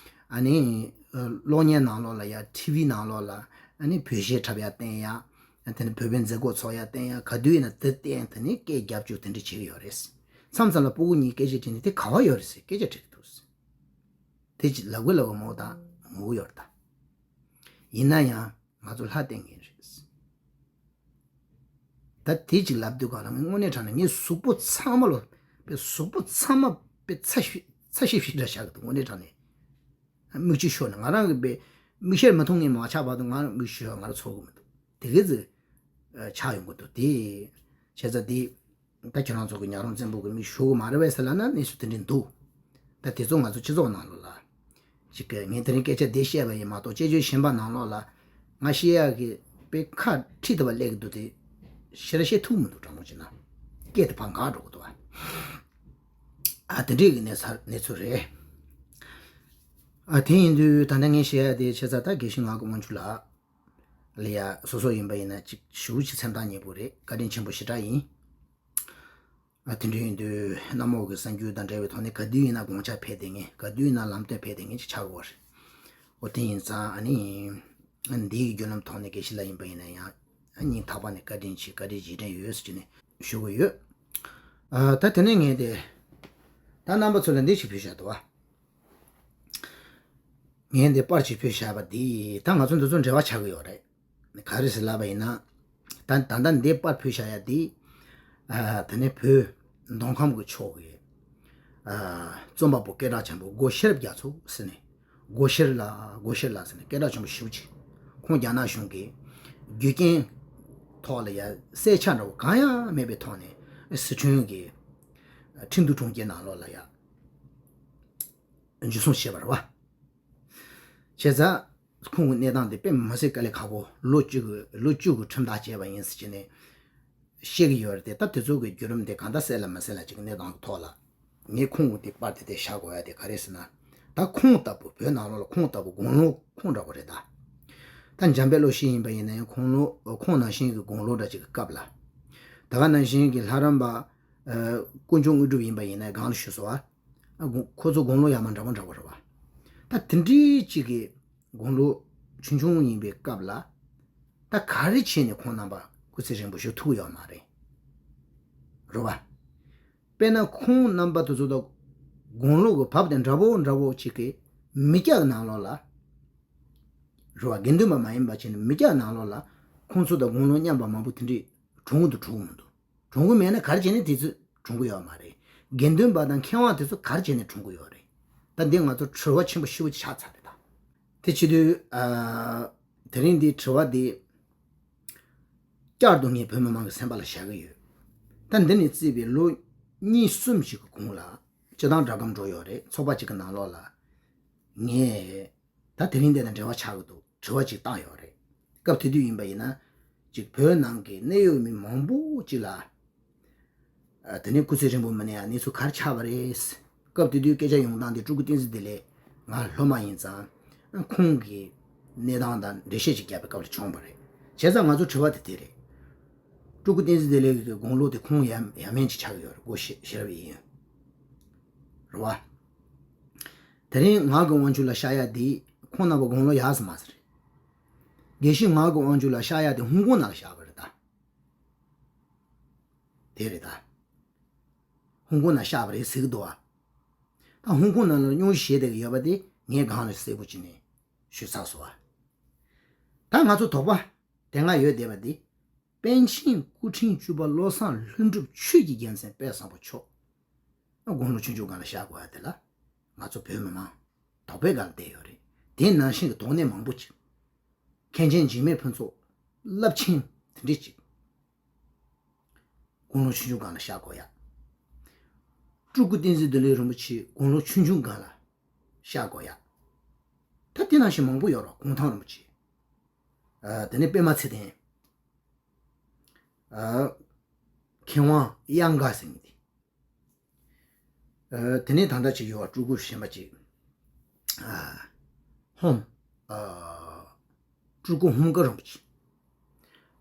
ཨ་ནི་ཨ་གློག་བརྙན་ནང་ལོགས་ལ་ཡ། ཊི་ཝི་ནང་ལོགས་ལ། ཨ་ནི་བོད་གཞས་འཁྲབ་ཡ་བསྟན་ཡ། དེ་ནས་བོད་པའི་མཛད་སྒོ་ཚོགས་ཡ་བསྟན་ཡ། ག་དུས་ཡིན་ན་དེ་བསྟན། དེ་ནས་སྐད་རྒྱབ་བཅུག་དེ་འདྲ་བྱེད་ཀྱི་ཡོད་རེད། མཚམས་མཚམས་ལ་སྤུ་གུ་གཉིས་སྐད་ཆ་དྲིས་ནས་དེ་ག་བ་ཡོད་རེད་ཟེར་སྐད་ཆ་དྲི་གི་འདུག་དེ་ཅི་ལབ་གི་ལབ་གི་མོ་དང་ངུ་གི་ཡོད་རེད་ད། ཡིན་ན་ཡང་ང་ཚོ་ལྷ་བསྟེན་མཁན་རེད། ད་དེ་ཅིག་ལབ་དུས་གང་ལ་དངོས་གནས་དྲང་གནས་ངའི་གཟུགས་པོ་ཚང་མ་ལོ། པའི་གཟུགས་པོ་ཚང་མ་པའི་ཚ་ཤི་ཚ་ཤི་ཤི་འདྲ་ཆགས་ཀྱི་འདུག་དངོས་གནས་དྲང་གནས། མིག་ཆུ་ཤོར་ནས་ང་རང་གི་པའི་མིག་ཤེལ་མ་མཐོང་མཁན་མ་ཆགས་བར་དུ་ང་རང་མིག་ཆུ་ཤོར་ང་རང་ཚོར་གི་མི་འདུག་དེ་ག་ཙམ་ཆགས་ཡོང་གི་འདུག་དེ་བྱས་ཙང་དེ། ད་ཁྱེད་རང་ཚོ་གི་ཉག་རོང་བཙན་པོ་གི་མིག་ཤོར་གི་མ་རེད་པས་ཟེར་ལབ་ན་གནས་ཚུལ་དེ་འདྲ་འདུག་ད་དེ་ཚོ་ང་ཚོ་སྤྱི་ཚོགས་ནང་ལོགས་ལ་ཅིག་གི་ངས་དེ་རིང་སྐད་ཆ་འདི་བཤད་པ་ཡིན་མ་གཏོགས། དཔྱད་བརྗོད་གཞན་པ་ནང་ལོགས་ལ་ང་བཤད་ཡག་གི་དཔེ་ཁ་ཁྲིད་ཐུབ་པ་སླེབས་ཀྱི་འདུག་དེ་ཤེས་ར་བཤད་ཐུབ་མི་འདུག་དྲང་མོ་བྱས་ན་སྐད་དེ་ཕར་འགག་འགྲོ་གི་འདུག་ཨ་དེ་འདྲའི་གི་གནས་ཚ་གནས་ཚུལ་རེད། ཨ་དེ་ཡིན་དུས་ད་ལྟ་ངས་བཤད་ཡག་དེ་བྱས་ཙང་ད་དགེ་བཤེས་ངག་དབང་ཕྱུག་ལགས་ལ་ཡ་སོ་སོ་ཡིན་པ་ཡིན་ན་ཅིག་ཞེ་པོ་ཅིག་སེམས་ཐག་ཉེ་པོ་རེད། བཀའ་དྲིན་ཆེན་པོ་ཞེ་དྲག་ཡིན། ཨ་དེ་འདྲ་ཡིན་དུས་གནམ་འོག་གི་གསར་འགྱུར་དང་འབྲེལ་བའི་ཐོག་ནས་ག་དུས་ཡིན་ན་དགོངས་འཆར་ཕེབས་བསྡད་མཁན། ག་དུས་ཡིན་ན་ལམ་སྟོན་ཕེབས་བསྡད་མཁན་ཅིག་ཆགས་ཀྱི་ཡོད་རེད། འོ་དེ་ཡིན་ཙང་ཨ་ནི་ཨ་འདིའི་བརྒྱུད་ལམ་ཐོག་ནས་དགེ་བཤེས་ལགས་ཡིན་པ་ཡིན་ན་ཡང་ཨ་སྙིང་ཐག་པ་ནས་བཀའ་དྲིན་ཆེ། བཀའ་དྲིན་རྗེས་དྲན་ཡོད་ཟེར་ནས་ཞུ་གི་ཡོད། ཨ་ད་དེ་ནས་ངས་དེ་ ད་རྣམ་པ་ཚོ་ལ་འདི་ཞིག་ཕུལ་བཞག་འདུག་བ། ངས་འདི་པར་ཞིག་ཕུལ་བཞག་པ་འདི་ད་ང་ཚོ་འདི་ཚོ་འབྲེལ་བ་ཆགས་ཀྱི་ཡོད་རེད། ག་རེ་ཟེར་ལབ་པ་ཡིན་ན། ད་ད་ལྟ་འདི་པར་ཕུལ་བཞག་ཡ་འདི། ཨ། ད་ནི་བོད་མདོ་ཁམས་ཀྱི་ཕྱོགས་ཀྱི། ཨ། རྩོམ་པ་པོ་སྐད་གྲགས་ཆེན་པོ་སྒོ་ཤེས་རབ་རྒྱ་མཚོ་ཟེར་ནས། སྒོ་ཤེས་ལགས། སྒོ་ཤེས་ལགས་ཟེར་ནས་སྐད་གྲགས་ཆེན་པོ་ཞེ་པོ་ཅིག་ཁོང་རྒྱ་ནག་གཞུང་གིས་རྒྱུ་རྐྱེན་ཐོག་ལ་ཡ་གསལ་ཆ་འདྲ་བོ་གང་ཡང་མེད་པའི་ཐོག་ནས་ཟི་ཁྲོན་གྱི་ཁྲིན་ཏུའུ་གྲོང་ཁྱེར་ནང་ལོགས་ལ་ཡ་འཇུ་བཟུང་བྱས་པ་རེད་བ། བྱས་ཙང་ཁོང་གི་གནས་སྟངས་དེ་དཔེ་མི་སྲིད་དཀའ་ལས་ཁག་པོ། ལོ་བཅུ་གི་ལོ་བཅུ་གི་ཁྲིམས་ཐག་བཅད་པ་ཡིན་ཟེར་བྱས་ནས། བཤད་ཀྱི་ཡོད་རེད་དེ། ད་དེ་ཚོ་གི་བརྒྱུད་རིམ་དེ་གང་ལྟར་གསལ་ལ་མི་གསལ་ལ་ཅིག་གནས་སྟངས་ཀྱི་ཐོག་ལ། ངས་ཁོང་གི་དེ་པར་དེ་དེ་བཞག་དགོས་ཡ་དེ་ག་རེ་ཟེར་ན། ད་ཁོང་ལྟ་བུ་བོད་ནང་ལོགས་ལ་ཁོང་ལྟ་བུ་དགུང་ལོ་ཁོང་འདྲ་བོ་རེད་ད། ད་འཇམ་དཔལ་བློ་ཤེས་ཡིན་པ་ཡིན་ན་ཡང་ཁོང་ལོ་ཁོང་ནང་བཞིན་གྱི་དགུང་ལོ་འདྲ་ཅིག་གི་སྐབས་ལ། ད་ག་ནང་བཞིན་གྱི་ལྷ་རམས་པ། ཨ། དཀོན་མཆོག་དངོས་གྲུབ་ཡིན་པ་ཡིན་ན་གང་ལ་ཞུ་སོང་ཨ། ཨ། དགུང་ཁོ་ཚོ་དགུང་ལོ་ཡར་མར་འདྲ་བོ་འདྲ་བོ་རེད་བ། ད་དེ་འདྲའི་ཅིག་གི་དགུང་ལོ་ཆུང་ཆུང་ཡིན་པའི་སྐབས་ལ། ད་ག་རེ་བྱས་ནས་ཁོང་རྣམ་པ་སྐུ་ཚེ་རིང་པོ་བཞུགས་ཐུབ་ཡོད་མ་རེད། རེད་བ། དཔེར་ན་ཁོང་རྣམ་པ་དེ་ཚོ་དང་དགུང་ལོ་གི་བབ་དེ་འདྲ་བོ་འདྲ་བོ་ཅིག་གི་མི་སྐྱ་ནང་ལོགས་ལ། རེད་བ། དགེ་འདུན་པ་མ་ཡིན་པ་བྱས་ནས་མི་སྐྱ་ནང་ལོགས་ལ་ཁོང་ཚོ་དང་དགུང་ལོ་མཉམ་པ་མང་པོ་དེ་འདྲས་གྲོངས་ཀྱི་འདུག་གྲོངས་ཀྱི་མི་འདུག་གྲོངས་ཀྱི་མེད་ན་ག་རེ་བྱས་ནས་དེ་ཚོ་གྲོངས་ཀྱི་ཡོད་མ་རེད། དགེ་འདུན་པ་དང་མཁས་དབང་དེ་ཚོ་ག་རེ་བྱས་ནས་གྲོངས་ཀྱི་ཡོད་རེད། ད་འདི་ང་ཚོ་དྲི་བ་ཆེན་པོ་ཞེ་པོ་ཆགས་ཚར་རེད་ད། དེ་བྱེད་དུས། ཨ། དེ་རིང་འདིའི་དྲི་བ་འདི་བསྐྱར་དུ་ངས་བོད་མི་མང་གི་སེམས་པ་ལ་བཞག་གི་ཡོད། ད་འདི་ནས་བརྩིས་པའི་ལོ་གཉིས་གསུམ་ཞིག་གི་གོང་ལ་སྤྱི་བཏང་སྒྲ་སྒམ་འགྲོ་ཡོད་རེད། ཚོགས་པ་གཅིག་གི་ནང་ལོགས་ལ་ངས། ད་དེ་རིང་འདི་དང་འབྲེལ་བ་ཆགས་ཀྱི་འདུག་དྲི་བ་ཅིག་བཏང་ཡོད་རེད། སྐབས་དེ་དུས་ཡིན་པ་ཡིན་ན། ཅིག་བོད་ནང་གི་གནད་ཡོད་མི་མང་པོ་ཅིག་ལ། ཨ། དེ་ནས་སྐུ་ཚེ་རིང་པོ་མི་གནས་ཡ་གནས་ཚུལ་ག་རེ་ཆགས་པ་རེད། སྐབས་དེ་དུས་སྐད་ཆ་ཡོང་སྟངས་དེ་སྤྲུལ་སྐུ་བསྟན་འཛིན་བདེ་ལེགས་ང་སློབ་མ་ཡིན་ཙང་། ཁོང་གི་གནས་སྟངས་དང་འགྲེལ་བཤད་ཅིག་བརྒྱབ་པའི་སྐབས་ལ་བྱུང་བ་རེད། བྱས་ཙང་ང་ཚོ་དྲི་བ་དེ་དེ་རེད། སྤྲུལ་སྐུ་བསྟན་འཛིན་བདེ་ལེགས་ཀྱི་དགུང་ལོ་དེ་ཁོང་ཡ་ཡ་མན་ཅིག་ཆགས་ཀྱི་ཡོད་རེད། སྒོ་ཤེས་ཤེས་རབ་ཡིན། རེད་བ། དེ་རིང་ངག་གི་དབང་ཕྱུག་ལ་ཤར་ཡ་དེ་ཁོང་རྣམ་པ་དགུང་ལོ་ཡག་ཙམ་མ་ཟེར། དགེ་བཤེས་ངག་གི་དབང་ཕྱུག་ལ་ཤར་ཡ་དེ་ཧོང་ཀོང་ནང་ལ་ཤར་བ་རེད་ད། དེ་རེད་ད། ཧོང་ཀོང་ནང་ཤར་བ་རེད་ཟེར་གི་འདུག་བ། ད་ཧོང་ཀོང་ནང་ལ་སྙུང་གཞི་བྱས་བསྡད་ཀྱི་ཡོད་པ་དེ་ངས་སྒང་ལ་གསལ་པོ་བྱས་ནས་ཞུས་ཚར་སོང་བ། ད་ང་ཚོ་དོགས་པ་དེ་སྔ་ཡོད་བསྡད་པ་དེ། པཎ་ཆེན་སྐུ་ཕྲེང་བཅུ་པ་བློ་བཟང་ལྷུན་གྲུབ་ཆོས་ཀྱི་རྒྱལ་མཚན་དཔལ་བཟང་པོ་མཆོག་དགུང་ལོ་ཆུང་ཆུང་སྒང་ལ་ཤར་དགོས་ཡ་དེ་ལ། ང་ཚོ་བོད་མི་མང་དོགས་པའི་སྒང་ལ་བསྡད་ཡོད་རེད། དེ་ནང་བཞིན་གྱི་དོགས་གནས་མང་པོ་ཅིག་མཁན་ཆེན་འཇིགས་མེད་ཕུན་ཚོགས་རླབས་ཆེན་དེ་འདྲས་ཅིག་དགུང་ལོ་ཆུང་ཆུང་སྒང་ལ་ཤར་དགོས་ཡ། སྤྲུལ་སྐུ་བསྟན་འཛིན་བདེ་ལེགས་རིན་པོ་ཆེ་དགུང་ལོ་ཆུང་ཆུང་སྒང་ལ་ཤར་དགོས་ཡ། ད་དེ་ནང་བཞིན་མང་པོ་ཡོད་རེད། གུང་ཐང་རིན་པོ་ཆེ། ཨ། དེ་ནས་པདྨ་ཚེ་བརྟན། ཨ། མཁས་དབང་གཡང་དགའ་ཟེར་མཁན་དེ། ཨ། དེ་ནས་ད་ལྟ་ཅིག་ཡོད་པ་སྤྲུལ་སྐུ་གཞན་པ་ཅིག་ཨ། ཧོམ། ཨ། སྤྲུལ་སྐུ་ཧོམ་དཀར་རིན་པོ་ཆེ།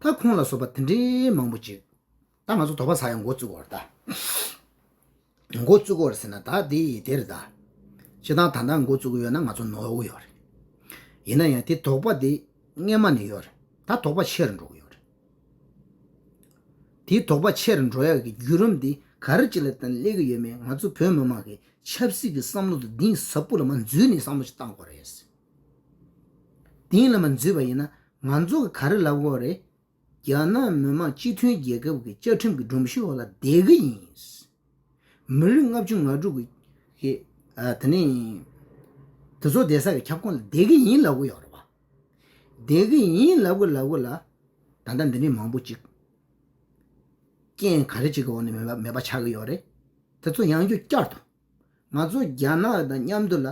ད་ཁོང་ལ་སོགས་པ་དེ་འདྲའི་མང་པོ་ཅིག་ད་ང་ཚོ་དོགས་པ་ཟ་ཡ་འགོ་བཙུགས་པ་རེད་ད། འགོ་བཙུགས་པ་རེད་ཟེར་ན་ད་དེ་ཡི་དེ་རེད་ད། སྤྱིར་བཏང་ད་ལྟ་འགོ་བཙུགས་ཀྱི་ཡོད་ན་ང་ཚོ་ནོར་གྱི་ཡོད་རེད། ཡིན་ན་ཡང་དེ་དོགས་པ་དེ་སྔས་མ་ནས་ཡོད་རེད། ད་དོགས་པ་ཆེ་རུ་འགྲོ་གི་ཡོད་རེད། དེའི་དོགས་པ་ཆེ་རུ་འགྲོ་ཡག་གི་བརྒྱུད་རིམ་འདི་ག་རེ་ཅིག་ལ་བརྟེན་སླེབས་ཀྱི་ཡོད་མེད། ང་ཚོ་བོད་མི་མང་གི་ཆབ་སྲིད་ཀྱི་བསམ་བློ་དེ་གཏིང་ཟབ་པོ་ལ་མར་འཛུལ་ནས་བསམ་བློ་ཞིག་བཏང་དགོས་རེད། དེ་ལ་མར་འཛུལ་བ་ཡིན་ན་ང་ཚོ་གི་ག་རེ་ལབ་དགོས་རེད། རྒྱ་ནག་མི་དམངས་སྤྱི་མཐུན་རྒྱལ་ཁབ་ཀྱི་བཅའ་ཁྲིམས་ཀྱི་སྒྲོམ་གཞི་འོག་ལ་བསྡད་ཀྱི་ཡིན། མི་རིགས་ལྔ་བཅུ་ང་དྲུག་གི་གི་ཨ་དེ་ནས་དེ་ཚོ་བསྡད་ས་གི་ཁྱབ་ཁོངས་ལ་བསྡད་ཀྱི་ཡིན་ལབ་ཀྱི་ཡོད་རེད་བ། བསྡད་ཀྱི་ཡིན་ལབ་ཀྱི་ལབ་ཀྱི་ལ། ད་ལྟ་འདི་འདྲའི་མང་པོ་ཅིག་རྐྱེན་ག་རེ་ཅིག་གི་འོག་ནས་མེད་པ་མེད་པ་ཆགས་ཀྱི་ཡོད་རེད། དེ་ཚོ་ཡང་བསྐྱར་བསྐྱར་དུ་ང་ཚོ་རྒྱ་ནག་དང་མཉམ་དུ་ལ་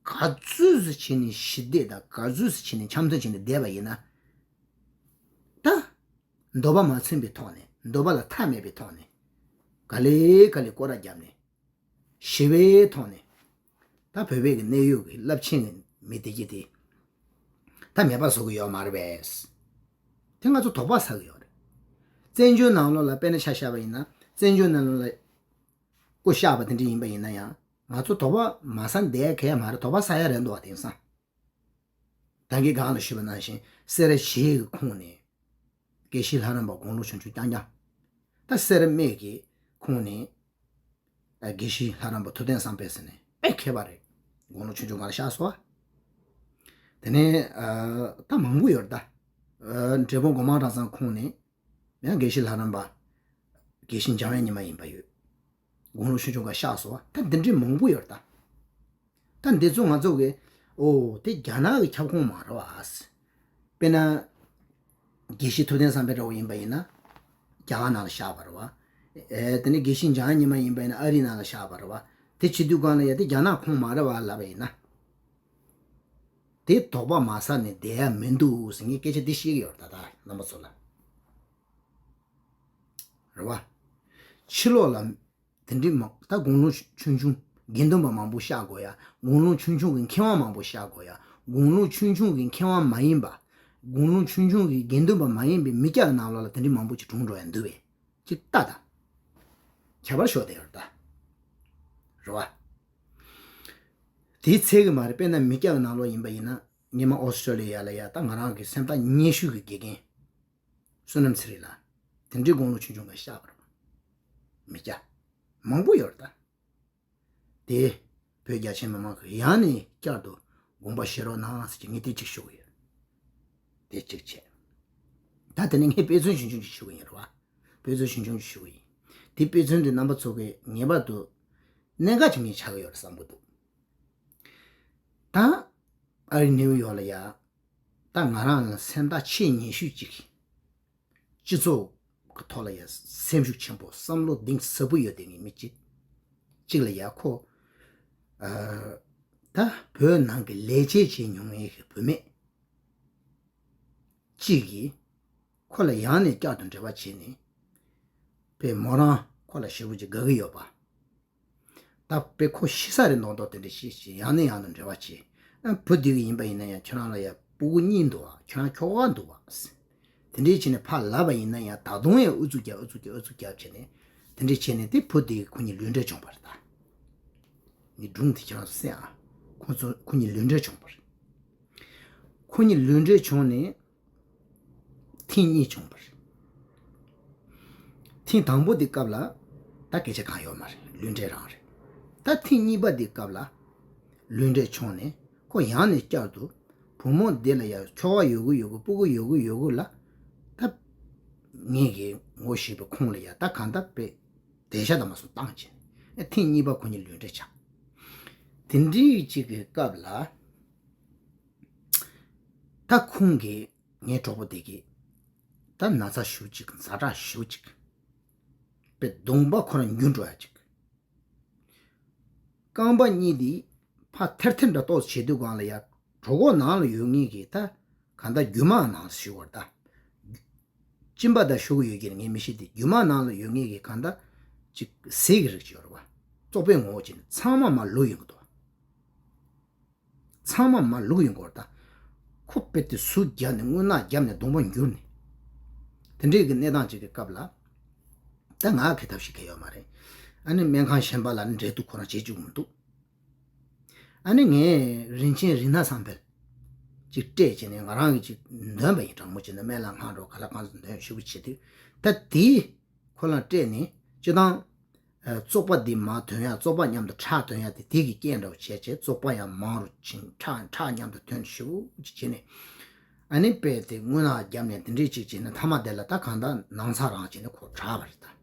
ག་ཚོད་ཙམ་བྱས་ནས་ཞི་བདེ་དང་ག་ཚོད་ཙམ་བྱས་ནས་འཆམ་མཐུན་བྱས་ནས་བསྡད་པ་ཡིན་ན། ད། འདོད་པ་མ་ཚིམ་པའི་ཐོག་ནས། འདོད་པ་ལ་མཐའ་མེད་པའི་ཐོག་ནས། ག་ལེ་ག་ལེ་སྐོར་ར་བརྒྱབ་ནས། ཞི་བའི་ཐོག་ནས། ད་བོད་པའི་གི་གནད་ཡོད་ཀྱི་རླབས་ཆེན་གྱི་མི་དེ་གྱིས་དེ། ད་མེད་པ་བཟོ་གི་ཡོད་མ་རེད་པས། དེ་ང་ཚོ་དོགས་པ་ཟ་གི་ཡོད་རེད། བཙན་བྱོལ་ནང་ལོགས་ལ་དཔེར་ན་ཆ་བཞག་པ་ཡིན་ན། བཙན་བྱོལ་ནང་ལོགས་ལ་སྐུ་གཤེགས་པ་དེ་འདྲ་ཡིན་པ་ཡིན་ན་ཡང་། ང་ཚོ་དོགས་པ་མ་ཟ་བསྡད་ག་ཡ་མ་རེད། དོགས་པ་ཟ་ཡ་རེད་འདུག་བ། དེང་སང་། ད་གིན་སྒང་ལ་ཞུས་པ་ནང་བཞིན་སེ་ར་བྱེས་ཀྱི་ཁོངས་ནས། དགེ་བཤེས་ལྷ་རམས་པ་དགུང་ལོ་ཆུང་ཆུང་རྐྱང་རྐྱང་། ད་སེ་ར་སྨད་ཀྱི་ཁོངས་ནས། དགེ་བཤེས་ལྷ་རམས་པ་ཐུབ་བསྟན་བསམ་འཕེལ་ཟེར་ནས་དཔེ་མཁས་པ་རེད། དགུང་ལོ་ཆུང་ཆུང་སྒང་ལ་གཤགས་སོང་བ། དེ་ནས་ད་མང་པོ་ཡོད་རེད་ད། འབྲས་སྤུངས་སྒོ་མང་གྲྭ་ཚང་ཁོངས་ནས་ཡང་དགེ་བཤེས་ལྷ་རམས་པ་དགེ་བཤེས་འཇམ་དབྱངས་ཉི་མ་ཡིན་པ་ཡོད། དགུང་ལོ་ཆུང་ཆུང་སྒང་གཤགས་སོང་བ། ད་འདི་འདྲའི་མང་པོ་ཡོད་རེད་ད། ད་འདི་ཚོ་ང་ཚོ་གི་ཨོ་དེ་རྒྱ་ནག་གི་ཁྱབ་ཁོངས་མ་རེད་བ། དཔེར་ན། དགེ་བཤེས་ཐུབ་བསྟན་བསམ་འཕེལ་འདྲ་བོ་ཡིན་པ་ཡིན་ན། རྒྱ་གར་ནང་ལ་བཞག་པ་རེད་བ། ཨེ་དེ་ནས་དགེ་བཤེས་འཇམ་དབྱངས་ཉི་མ་ཡིན་པ་ཡིན་ན་ཨ་རི་ནང་ལ་བཞག་པ་རེད་བ། དེ་བྱེད་དུས་སྒང་ལ་ཡ་དེ་རྒྱ་ནག་ཁོངས་མ་རེད་བ་ལབ་པ་ཡིན་ན། དེ་དོགས་པ་མ་ཟ་ནས་བསྡད་ཡ་མི་འདུག་ཟེར་ངས་སྐད་ཆ་འདི་བཤད་ཀྱི་ཡོད་རེད་ད་ལྟ་རྣམ་པ་ཚོ་ལ། རེད་བ། ཕྱི་ལོགས་ལ། དེ་འདྲའི་མང་ད་དགུང་ལོ་ཆུང་ཆུང་དགེ་འདུན་པ་མང་པོ་གཤགས་དགོས་ཡ། དགུང་ལོ་ཆུང་ཆུང་གི་མཁས་དབང་མང་པོ་གཤགས་དགོས་ཡ། དགུང་ལོ་ཆུང་ཆུང་གི་མཁས་དབང་མ་ཡིན་པ། དགུང་ལོ་ཆུང་ཆུང་གི་དགེ་འདུན་པ་མ་ཡིན་པའི་མི་སྐྱ་གི་ནང་ལོགས་ལ་དེ་འདྲའི་མང་པོ་ཅིག་གྲོངས་འགྲོ་ཡ་འདུག་བས། ཅིག་ལྟ་ད། ཁྱད་པར་ཤོར་བསྡད་ཡོད་རེད་ད། རེད་བ། དེའི་ཚད་གི་མ་རེད། དཔེར་ན་མི་སྐྱ་གི་ནང་ལོགས་ཡིན་པ་ཡིན་ན་སྔོན་མ་ཨོ་སི་ཀྲོ་ལི་ཡ་ལ་ཡ་ད་ང་རང་གི་སེམས་ཐག་ཉེ་ཤོས་ཀྱི་དགེ་རྒན། བསོད་ནམས་ཚེ་རིང་ལགས། དེ་འདྲའི་དགུང་ལོ་ཆུང་ཆུང་ག་གཤགས་པ་རེད། མི་སྐྱ། མང་པོ་ཡོད་རེད་ད། དེ། བོད་རྒྱ་ཆེ་མི་མང་གི་ཡང་ནས་བསྐྱར་དུ་དགོངས་པ་བཞེས་རོགས་གནང་ཟེར་གྱི་ངས་དེ་གཅིག་ཞུ་གི་ཡོད། དེ་གཅིག་བྱས། ད་དེ་ནས་ངས་དཔེ་མཚོན་ཆུང་ཆུང་ཅིག་ཞུ་གི་ཡིན་རེད་བ། དཔེ་མཚོན་ཆུང་ཆུང་ཅིག་ཞུ་གི་ཡིན། དེ་དཔེ་མཚོན་དེ་རྣམ་པ་ཚོ་གིས་ངེས་པར་དུ་གནད་འགག་ཅིག་ངས་ཆགས་ཀྱི་ཡོད་རེད་བསམ་གྱི་འདུག་ད། ཨ་རི་ནེའུ་ཡོག་ལ་ཡ། ད་ང་རང་ལ་སེམས་ཐག་ཆེས་ཉེ་ཤོས་ཅིག་སྤྱི་ཚོགས་ཀྱི་ཐོག་ལ་ཡ་སེམས་ཤུགས་ཆེན་པོ་བསམ་བློ་གཏིང་ཟབ་པོ་ཡོད་དེ་ངེས་མི་གཅིག་གཅིག་ལ་ཡ་ཁོ། ཨ། ད་བོད་ནང་གི་ལས་བྱེད་བྱེད་མྱོང་མཁན་གྱི་བུད་མེད་གཅིག་གིས་ཁོ་ལ་ཡང་ནས་བསྐྱར་དུ་འབྲེལ་བ་བྱས་ནས་པའི་མོ་རང་ཁོ་ལ་ཞེ་པོ་ཅིག་དགའ་གི་ཡོད་པ། ད་དཔེ་ཁོ་ཤི་ས་རེད་མདོག་མདོག་དེ་འདྲ་ཤི་ཤི་ཡང་ནས་ཡང་དུ་འབྲེལ་བ་བྱེད། ཨ་བུ་འདི་གི་ཡིན་པ་ཡིན་ན་ཡང་ཁྱོད་རང་ལ་ཡ་སྤུ་གུ་གཉིས་འདུག་བ། ཁྱོད་རང་ཁྱོ་ག་འདུག་བ། དེ་འདྲའི་བྱས་ནས་ཕར་ལབ་པ་ཡིན་ན་ཡང་ད་དུང་ཡང་ཨུ་ཚུགས་རྒྱབ་ཨུ་ཚུགས་རྒྱབ་ཨུ་ཚུགས་རྒྱབ་བྱས་ནས་དེ་འདྲའི་བྱས་ནས་དེ་བུ་འདི་གི་ཁོ་གཉིས་ལུས་འབྲེལ་བྱུང་བ་རེད་ད། ངའི་སྒྲུང་དེ་ཁྱེད་རང་ཚོ་གསན་ཨ། ཁོ་ཚོ་ཁོ་གཉིས་ལུས་འབྲེལ་བྱུང་བ་རེད། ཁོ་གཉིས་ལུས་འབྲེལ་བྱུང་ནས་ཐེངས་གཉིས་བྱུང་བ་རེད། ཐེངས་དང་པོ་དེ་སྐབས་ལ་ད་སྐད་ཆ་གང་ཡོད་མ་རེད། ལུས་འབྲེལ་རང་རེད། ད་ཐེངས་གཉིས་པ་དེ་སྐབས་ལ་ལུས་འབྲེལ་བྱུང་ནས་ཁོ་ཡང་ནས་བསྐྱར་དུ་བུ་མོ་དེ་ལ་ཡང་ཁྱོ་ག་ཡོད་གི་ཡོད་གི་སྤུ་གུ་ཡོད་གི་ཡོད་གི་ལ་ད་ངེད་ཀྱིས་ངོ་ཤེས་པའི་ཁོང་ལ་ཡང་ད་གང་ལྟར་དཔེ་དེ་ཤ་དང་མ་སོང་བཏང་བྱས་ཐེངས་གཉིས་པ་ཁོ་གཉིས་ལུས་འབྲེལ་ཆགས། དེ་འདྲའི་གཅིག་གི་སྐབས་ལ། ད་ཁོང་གིས་ངའི་གྲོགས་པོ་དེ་གིས་ད་ན་ཚ་ཞེ་པོ་ཅིག་ཛ་དྲག་ཞེ་པོ་ཅིག་པའི་གདོང་པ་ཁོ་རང་འགྱུར་འགྲོ་ཡ་ཅིག་རྐང་པ་གཉིས་དེ་ཕར་ཐེར་ཐེར་འདྲ་ཏོག་ཙམ་བྱེད་དུས་སྒང་ལ་ཡ་གྲོད་ཁོག་ནང་ལ་ཡོད་ངེས་ཀྱི་ད་གང་ལྟར་རྒྱུ་མ་ནང་ཞུ་བར་ད། གཅིན་པ་དང་ཤོག་གུ་ཡོད་ཀྱི་ངས་མི་ཤེས་ཏེ་རྒྱུ་མ་ནང་ལ་ཡོད་ངེས་ཀྱི་གང་ལྟར་ཅིག་ཟས་ཀྱི་རིགས་ཅིག་ཡོད་རེད་བ། བཙོག་པའི་ངོ་བོ་ཅིག་ནི་ཚང་མ་མར་ལུག་ཡོང་གི་འདུག་ཚང་མ་མར་ལུག་ཡོང་གི་རེད་ད། ཁོ་དཔེ་དེ་ཟུག་བརྒྱབ་ནས་རྔུལ་ནག་བརྒྱབ་ནས་གདོང་པ་འགྱུར་ནས། དེ་འདྲའི་གི་གནས་སྟངས་ཅིག་གི་སྐབས་ལ། ད་ང་གི་ཐབས་ཤེས་ག་ཡོད་མ་རེད། ཨ་ནི་སྨན་ཁང་གཞན་པ་ལ་འབྲེལ་གཏུག་ཁོ་རང་བྱེད་བཅུག་མི་འདུག་ཨ་ནི་ངས་རིན་ཆེན་རིག་སྣ་བསམ་འཕེལ་ཅིག་སྤྲད་བྱས་ནས་ང་རང་གིས་ཅིག་འདོན་པ་ཡིན། དྲང་མོ་བྱས་ན་སྨན་བླ་སྔགས་འགྲོ་ག་ལ་གང་ཚོད་འདོན་ཞུ་གི་བྱེད་དུས་ད་དེའི་ཁོ་ལ་སྤྲད་ནས་སྤྱི་བཏང་བཙོག་པ་འདི་མར་ཐོན་ཡ་བཙོག་པ་མཉམ་དུ་ཁྲག་ཐོན་ཡ་དེ་དེ་གི་རྐྱེན་འདྲ་བོ་བྱས་བྱས་བཙོག་པ་ཡང་མང་རུ་ཕྱིན་ཁྲག་ཁྲག་མཉམ་དུ་ཐོན་ཞུ་ཅིག་བྱས་ནས་ཨ་ནི་དཔེ་དེ་རྔུལ་ནག་བརྒྱབ་ནས་དེ་འདྲས་ཅིག་བྱས་ནས་མཐའ་མ་དེ་ལ་ད་གང་ལྟར་ནང་ཚ་རང་བྱས་ནས་ཁོ་དྲག་པ་རེད་ད།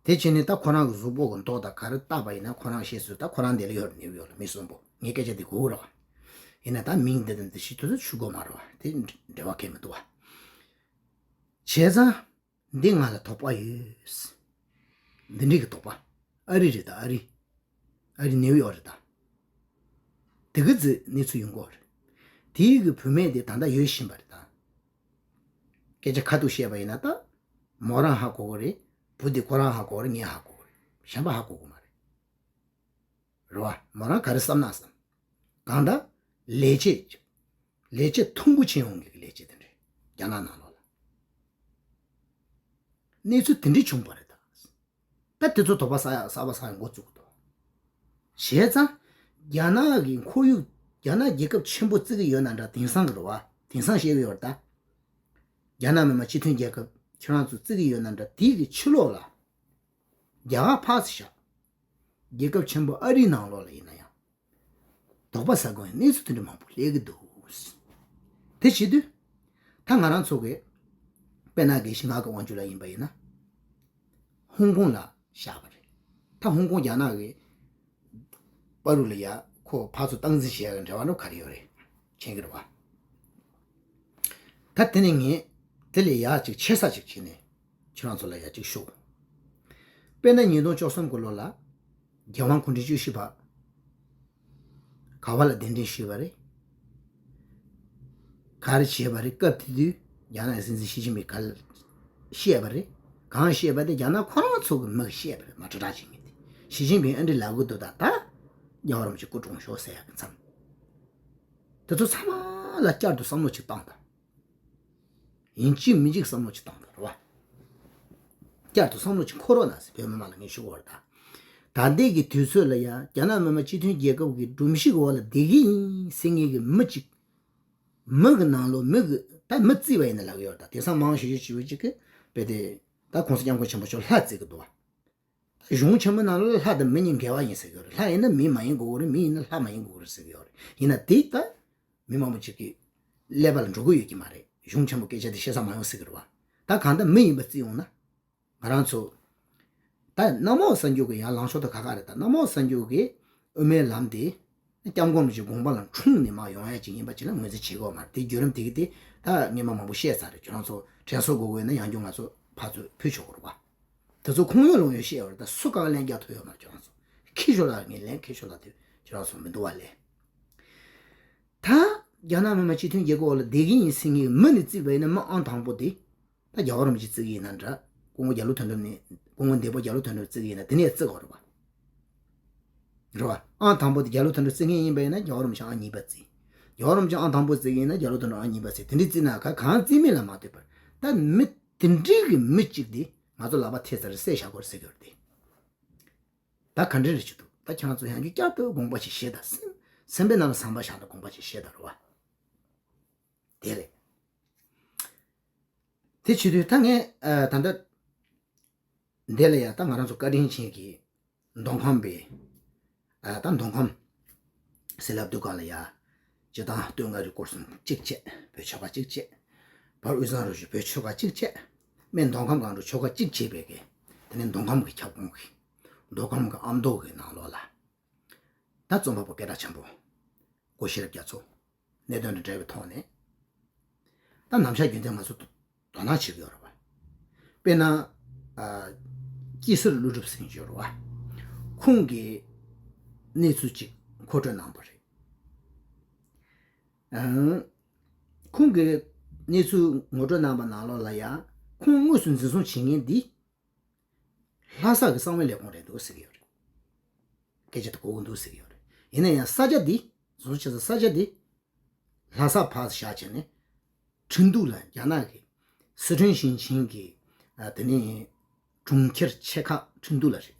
དེ་བྱས་ནས་ད་ཁོ་རང་གི་གཟུགས་པོ་གི་མདོག་དང་ག་རེ་བལྟས་པ་ཡིན་ན་ཁོ་རང་ཤེས་སོང་། ད་ཁོ་རང་འདི་ལ་ཡོད་རེད། ནེའུ་ཡོག་ལ་མི་གསོན་པོ་ངས་སྐད་ཆ་འདི་གོ་གི་རེད་བ། ཡིན་ན་ད་མིང་འདི་དང་འདི་ཞིག་དུས་ཚོད་ཆུད་དགོས་མ་རེད་བ། དེ་འབྲེལ་བ་གང་ཡང་མི་འདུག་བ། བྱས་ཙང་འདི་ང་ལ་དོགས་པ་ཡོད། འདི་འདྲའི་གི་དོགས་པ། ཨ་རི་རེད་ད་ཨ་རི། ཨ་རི་ནེའུ་ཡོག་རེད་ད། དེ་གི་ཙི་གནས་ཚུལ་ཡོང་གི་རེད། དེའི་གི་བུད་མེད་དེ་ད་ལྟ་ཡོད་བཞིན་པ་རེད་ད། སྐད་ཆ་ཁ་ཐུག་བཤད་པ་ཡིན་ན་ད། མོ་རང་ཧ་གོ་གི་རེད། བུ་དེ་ཁོ་རང་ཧ་གོ་གི་རེད། ངས་ཧ་གོ་གི་རེད། གཞན་པ་ཧ་གོ་གི་མ་རེད། རེད་བ། མོ་རང་ག་རེ་བསམ་ན་བསམ། གང་ལྟར། ལས་བྱེད། ལས་བྱེད་ཐུང་ཀུ་ཕྱིན་ཡོང་གི་ལས་བྱེད་དེ་འདྲ། རྒྱ་ནག་ནང་ལོགས་ལ། གནས་ཚུལ་དེ་འདྲ་བྱུང་བ་རེད་ད། ད་དེ་ཚོ་དོགས་པ་ཟ་ཡ་གསར་པ་ཟ་ཡ་འགོ་བཙུགས་འདུག་བྱས་ཙང་། རྒྱ་ནག་གི་ཁོར་ཡུག་རྒྱ་ནག་རྒྱལ་ཁབ་ཆེན་པོ་བརྩི་གི་ཡོད་ན་འདྲ། དེང་སང་གི་རེད་བ། དེང་སང་བཤད་གི་ཡོད་རེད་ད། རྒྱ་ནག་མི་དམངས་སྤྱི་མཐུན་རྒྱལ་ཁབ་ཁྱོད་རང་ཚོ་བརྩི་གི་ཡོད་ན་འདྲ། དེའི་གི་ཕྱི་ལོགས་ལ། རྒྱ་གར་ཕར་ཚུར་བཞག་རྒྱལ་ཁབ་ཆེན་པོ་ཨ་རིའི་ནང་ལོགས་ལ་ཡིན་ན་ཡང་དོགས་པ་ཟ་དགོས་ཡ་གནས་ཚུལ་དེ་འདྲ་མང་པོ་སླེབས་ཀྱི་འདུག་དེ་བྱེད་དུས་ད་ང་རང་ཚོ་གི་དཔེར་ན་དགེ་བཤེས་ངག་གི་དབང་ཕྱུག་ལགས་ཡིན་པ་ཡིན་ན་ཧོང་ཀོང་ལ་བཞག་པ་རེད། ད་ཧོང་ཀོང་རྒྱ་ནག་གི་བར་དུ་ལ་ཡ་ཁོ་ཕར་ཚུར་སྟངས་འཛིན་བྱེད་ཡ་གི་འབྲེལ་བ་འདྲ་བོ་ག་རེ་ཡོད་རེད། མཁྱེན་གྱི་རེད་བ། ད་དེ་ནས་ངས་དེ་ལས་ཡག་ཅིག་ཆེ་ས་ཅིག་བྱས་ནས་ཁྱེད་རང་ཚོ་ལ་ཡ་ཅིག་ཞུ། དཔེར་ན་ཉིས་སྟོང་བཅུ་གསུམ་གྱི་ལོ་ལ་རྒྱལ་དབང་སྐུ་ཕྲེང་བཅུ་བཞི་པ་ག་བ་ལ་གདན་འདྲེན་ཞུས་པ་རེད། ག་རེ་བྱས་པ་རེད། སྐབས་དེ་དུས་རྒྱ་ནག་གི་སྲིད་འཛིན་ཞི་ཅིན་ཕིང་ག་ལ་བཤད་པ་རེད། གང་བཤད་པ་དེ་རྒྱ་ནག་ཁོ་རང་ཚོ་གི་མི་གིས་བཤད་པ་རེད། མ་ཁྲི་ཁྲག་ཅིག་ངེས་ཏེ་ཞི་ཅིན་ཕིང་ཨ་འདྲི་ལབ་གི་འདུག་ད་ད་རྒྱལ་བ་རིན་པོ་ཆེ་སྐུ་གྲོངས་ཤོག་ཟེར་ཡག་གི་མཚམས། དེ་ཚོ་ཚང་མ་ལ་བསྐྱར་དུ་བསམ་བློ་ཅིག་བཏང་དང་། ཡིན་གཅིག་མིན་གཅིག་བསམ་བློ་ཅིག་བཏང་དང་རེད་བ། བསྐྱར་དུ་བསམ་བློ་ཅིག་འཁོར་རོགས་གནང་ཟེར་བོད་མི་མང་ལ་ངས་ཞུ་གི་ཡོད་རེད་ད། ད་ལྟའི་གི་དུས་ཚོད་ལ་ཡང་རྒྱ་ནག་མི་དམངས་སྤྱི་མཐུན་རྒྱལ་ཁབ་ཀྱི་སྒྲོམ་གཞི་གི་འོག་ལ་བསྡད་ཀྱི་ཡིན་ཟེར་མཁན་གྱི་མི་གཅིག་མི་གི་ནང་ལོགས་མི་གི་ད་མི་བརྩིས་པ་ཡིན་ན་ལབ་ཀྱི་ཡོད་རེད་ད། དེང་སང་མང་ཤོས་ཤོས་བྱིས་པ་གཅིག་གིས་དཔེ་དེ་ད་གོང་ས་སྐྱབས་མགོན་ཆེན་པོ་མཆོག་ལྷ་བརྩི་གི་འདུག་བ། གཞུང་ཆེན་མོའི་ནང་ལ་ལྷ་དང་མི་གཉིས་འགལ་བ་ཡིན་ཟེར་གྱི་ཡོད་རེད། ལྷ་ཡིན་ན་མི་མ་ཡིན་དགོས་ཀྱི་རེད། མི་ཡིན་ན་ལྷ་མ་ཡིན་དགོས་ཀྱི་རེད་ཟེར་གྱི་ཡོད་རེད། ཡིན་ན་དེ་ད་མི་མང་པོ་ཅིག་གི་ཀླད་པ་ལ་འགྲོ་གི་ཡོད་ཀྱི་མ་རེད། གཞུང་ཆེན་མོ་སྐད་ཆ་དེ་བཤད་ས་མ་ཡོང་ཟེར་གྱི་རེད་བ། ད་གང་ལྟར་མི་ཡིན་པ་བརྩི་ཡོང་ན་ང་རང་ཚོ་ད་གནམ་འོག་གསར་འགྱུར་གྱི་ཡང་ལངས་ཕྱོགས་དེ་ཁག་ཁག་རེད། ད་གནམ་འོག་གསར་འགྱུར་གྱི་དབུ་མའི་ལམ་དེ་སྐྱབས་མགོན་རིན་པོ་ཆེའི་དགོངས་པ་ལ་འཁྲུངས་ནས་མར་ཡོང་ཡ་ཅིག་ཡིན་པ་ཅིག་ལ་ངོས་འཛིན་བྱེད་དགོས་མ་རེད། དེ་བརྒྱུད་རིམ་དེ་གི་དེ་ད་ངས་མ་མང་པོ་བཤད་ཚར་རེད། ཁྱོད་རང་ཚོ་དྲན་གསོ་དགོས་དགོས་ན་ཡང་བསྐྱར་ང་ཚོ་ཕར་ཚུར་ཕུལ་ཆོག་གི་རེད་བ། དེ་ཚོ་ཁུངས་ཡོད་ལུང་ཡོད་བཤད་ཡོད་རེད། ད་སུ་གང་ལན་རྒྱག་ཐུབ་ཡོད་མ་རེད། ཁྱོད་རང་ཚོ་ཁྱི་ཤོར་ལ་ངས་ལན་ཁྱི་ཤོར་ལ་དེ་ཁྱོད་རང་ཚོ་མི་འདུག་བ་ལས། ད་རྒྱ་ནག་མི་དམངས་སྤྱི་མཐུན་རྒྱལ་ཁབ་འོག་ལ་བསྡད་ཀྱི་ཡིན་ཟེར་མཁན་གྱི་མི་ནས་བརྩིས་པ་ཡིན་ན་མི་ཨང་དང་པོ་དེ་ད་རྒྱལ་བ་རིན་པོ་ཆེ་བརྩི་གི་ཡིན་ན་འདྲ། སྐུ་ངོ་རྒྱ་ལོ་དོན་གྲུབ་ནས་སྐུ་ངོ་འདས་པོ་རྒྱ་ལོ་དོན་གྲུབ་བརྩི་གི་ཡིན་ན་དེ་ནས་བརྩི་དགོས་རེད་བ། རེད་བ། ཨང་དང་པོ་དེ་རྒྱ་ལོ་དོན་གྲུབ་བརྩི་མཁན་ཡིན་པ་ཡིན་ན་རྒྱལ་བ་རིན་པོ་ཆེ་ཨང་གཉིས་པ་བརྩི། རྒྱལ་བ་རིན་པོ་ཆེ་ཨང་དང་པོ་བརྩི་གི་ཡིན་ན་རྒྱ་ལོ་དོན་གྲུབ་ཨང་གཉིས་པ་བརྩི། དེ་འདྲའི་བརྩིས་ན་ག་གང་བརྩི་མིན་ལ་མ་ལྟོས་པར་ད་མི་དེ་འདྲའི་གི་མི་གཅིག་དེ་ང་ཚོ་ལག་པ་ཐེ་ཚར་བསད་བཞག་དགོས་རེད་ཟེར་གྱི་ཡོད་རེད་དེ། ད་ག་འདྲ་རེད་ཅི་འདུག་ད་ཁྱེད་རང་ཚོ་ཡང་བསྐྱར་བསྐྱར་དུ་དགོངས་པ་ཞིག་བཞེས་དང་། སེམས་སེམས་པའི་ནང་ལ་བསམ་པ་བཞག་དང་དགོངས་པ་ཞིག་བཞེས་དང་རེད་བ། དེ་རེད། དེ་བྱེད་དུས་ད་ངས་ཨ་ད་ལྟ་འདི་ལ་ཡང་ད་ང་རང་ཚོ་བཀའ་དྲིན་ཅན་གྱི་མདོ་ཁམས་པའི་ཨ་ད་མདོ་ཁམས་ཟེར་ལབ་དུས་གང་ལ་ཡ་སྤྱིར་བཏང་སྟོད་མངའ་རིས་སྐོར་གསུམ་གཅིག་བྱས། བོད་ཆོལ་ཁ་གཅིག་བྱས། བར་དབུས་གཙང་རུ་བཞི་བོད་ཆོལ་ཁ་གཅིག་བྱས། སྨད་མདོ་ཁམས་སྒང་དྲུག་ཆོལ་ཁ་གཅིག་བྱས་པའི་གི་དེ་ནས་མདོ་ཁམས་ཀྱི་ཁྱབ་ཁོངས་ཀྱི་མདོ་ཁམས་ཀྱི་ཨ་མདོ་གི་ནང་ལོགས་ལ་ད་རྩོམ་པ་པོ་སྐད་གྲགས་ཆེན་པོ་སྒོ་ཤེས་རབ་རྒྱ་མཚོ་གནད་དོན་དང་འབྲེལ་བའི་ཐོག་ནས་ད་ནམ་ཞག་རྒྱུན་ལྡན་ང་ཚོ་དོ་སྣང་བྱེད་ཀྱི་ཡོད་རེད་བ། དཔེར་ན་ཨ་སྐྱིད་ཟེར་ཀླུ་སྒྲུབ་ཟེར་མཁན་ཅིག་ཡོད་རེད་བ། ཁོང་གིས་གནས་ཚུལ་ཅིག་མཁོ་སྤྲོད་གནང་བ་རེད། ཨང་། ཁོང་གིས་གནས་ཚུལ་ངོ་སྤྲོད་གནང་བ་ནང་ལོགས་ལ་ཡང་ཁོང་དངོས་སུ་འཛིན་བཟུང་བྱེད་མཁན་འདི་ལྷ་ས་གི་གསང་བའི་ལས་ཁུངས་རེད་འདུག་ཟེར་གྱི་ཡོད་རེད། སྐད་ཆ་དེ་གོ་གི་འདུག་ཟེར་གྱི་ཡོད་རེད། ཡིན་ན་ཡང་ས་ཆ་འདི་འཛིན་བཟུང་བྱེད་ས་ས་ཆ་འདི་ལྷ་ས་ཕར་བཞག་བྱས་ནས་ཁྲིན་ཏུའུ་ལ་རྒྱ་ནག་གི་སི་ཁྲོན་ཞིང་ཆེན་གྱི་ཨ་དེ་ནས་གྲོང་ཁྱེར་ཆེ་ཁག་ཁྲིན་ཏུའུ་ལ་རེད།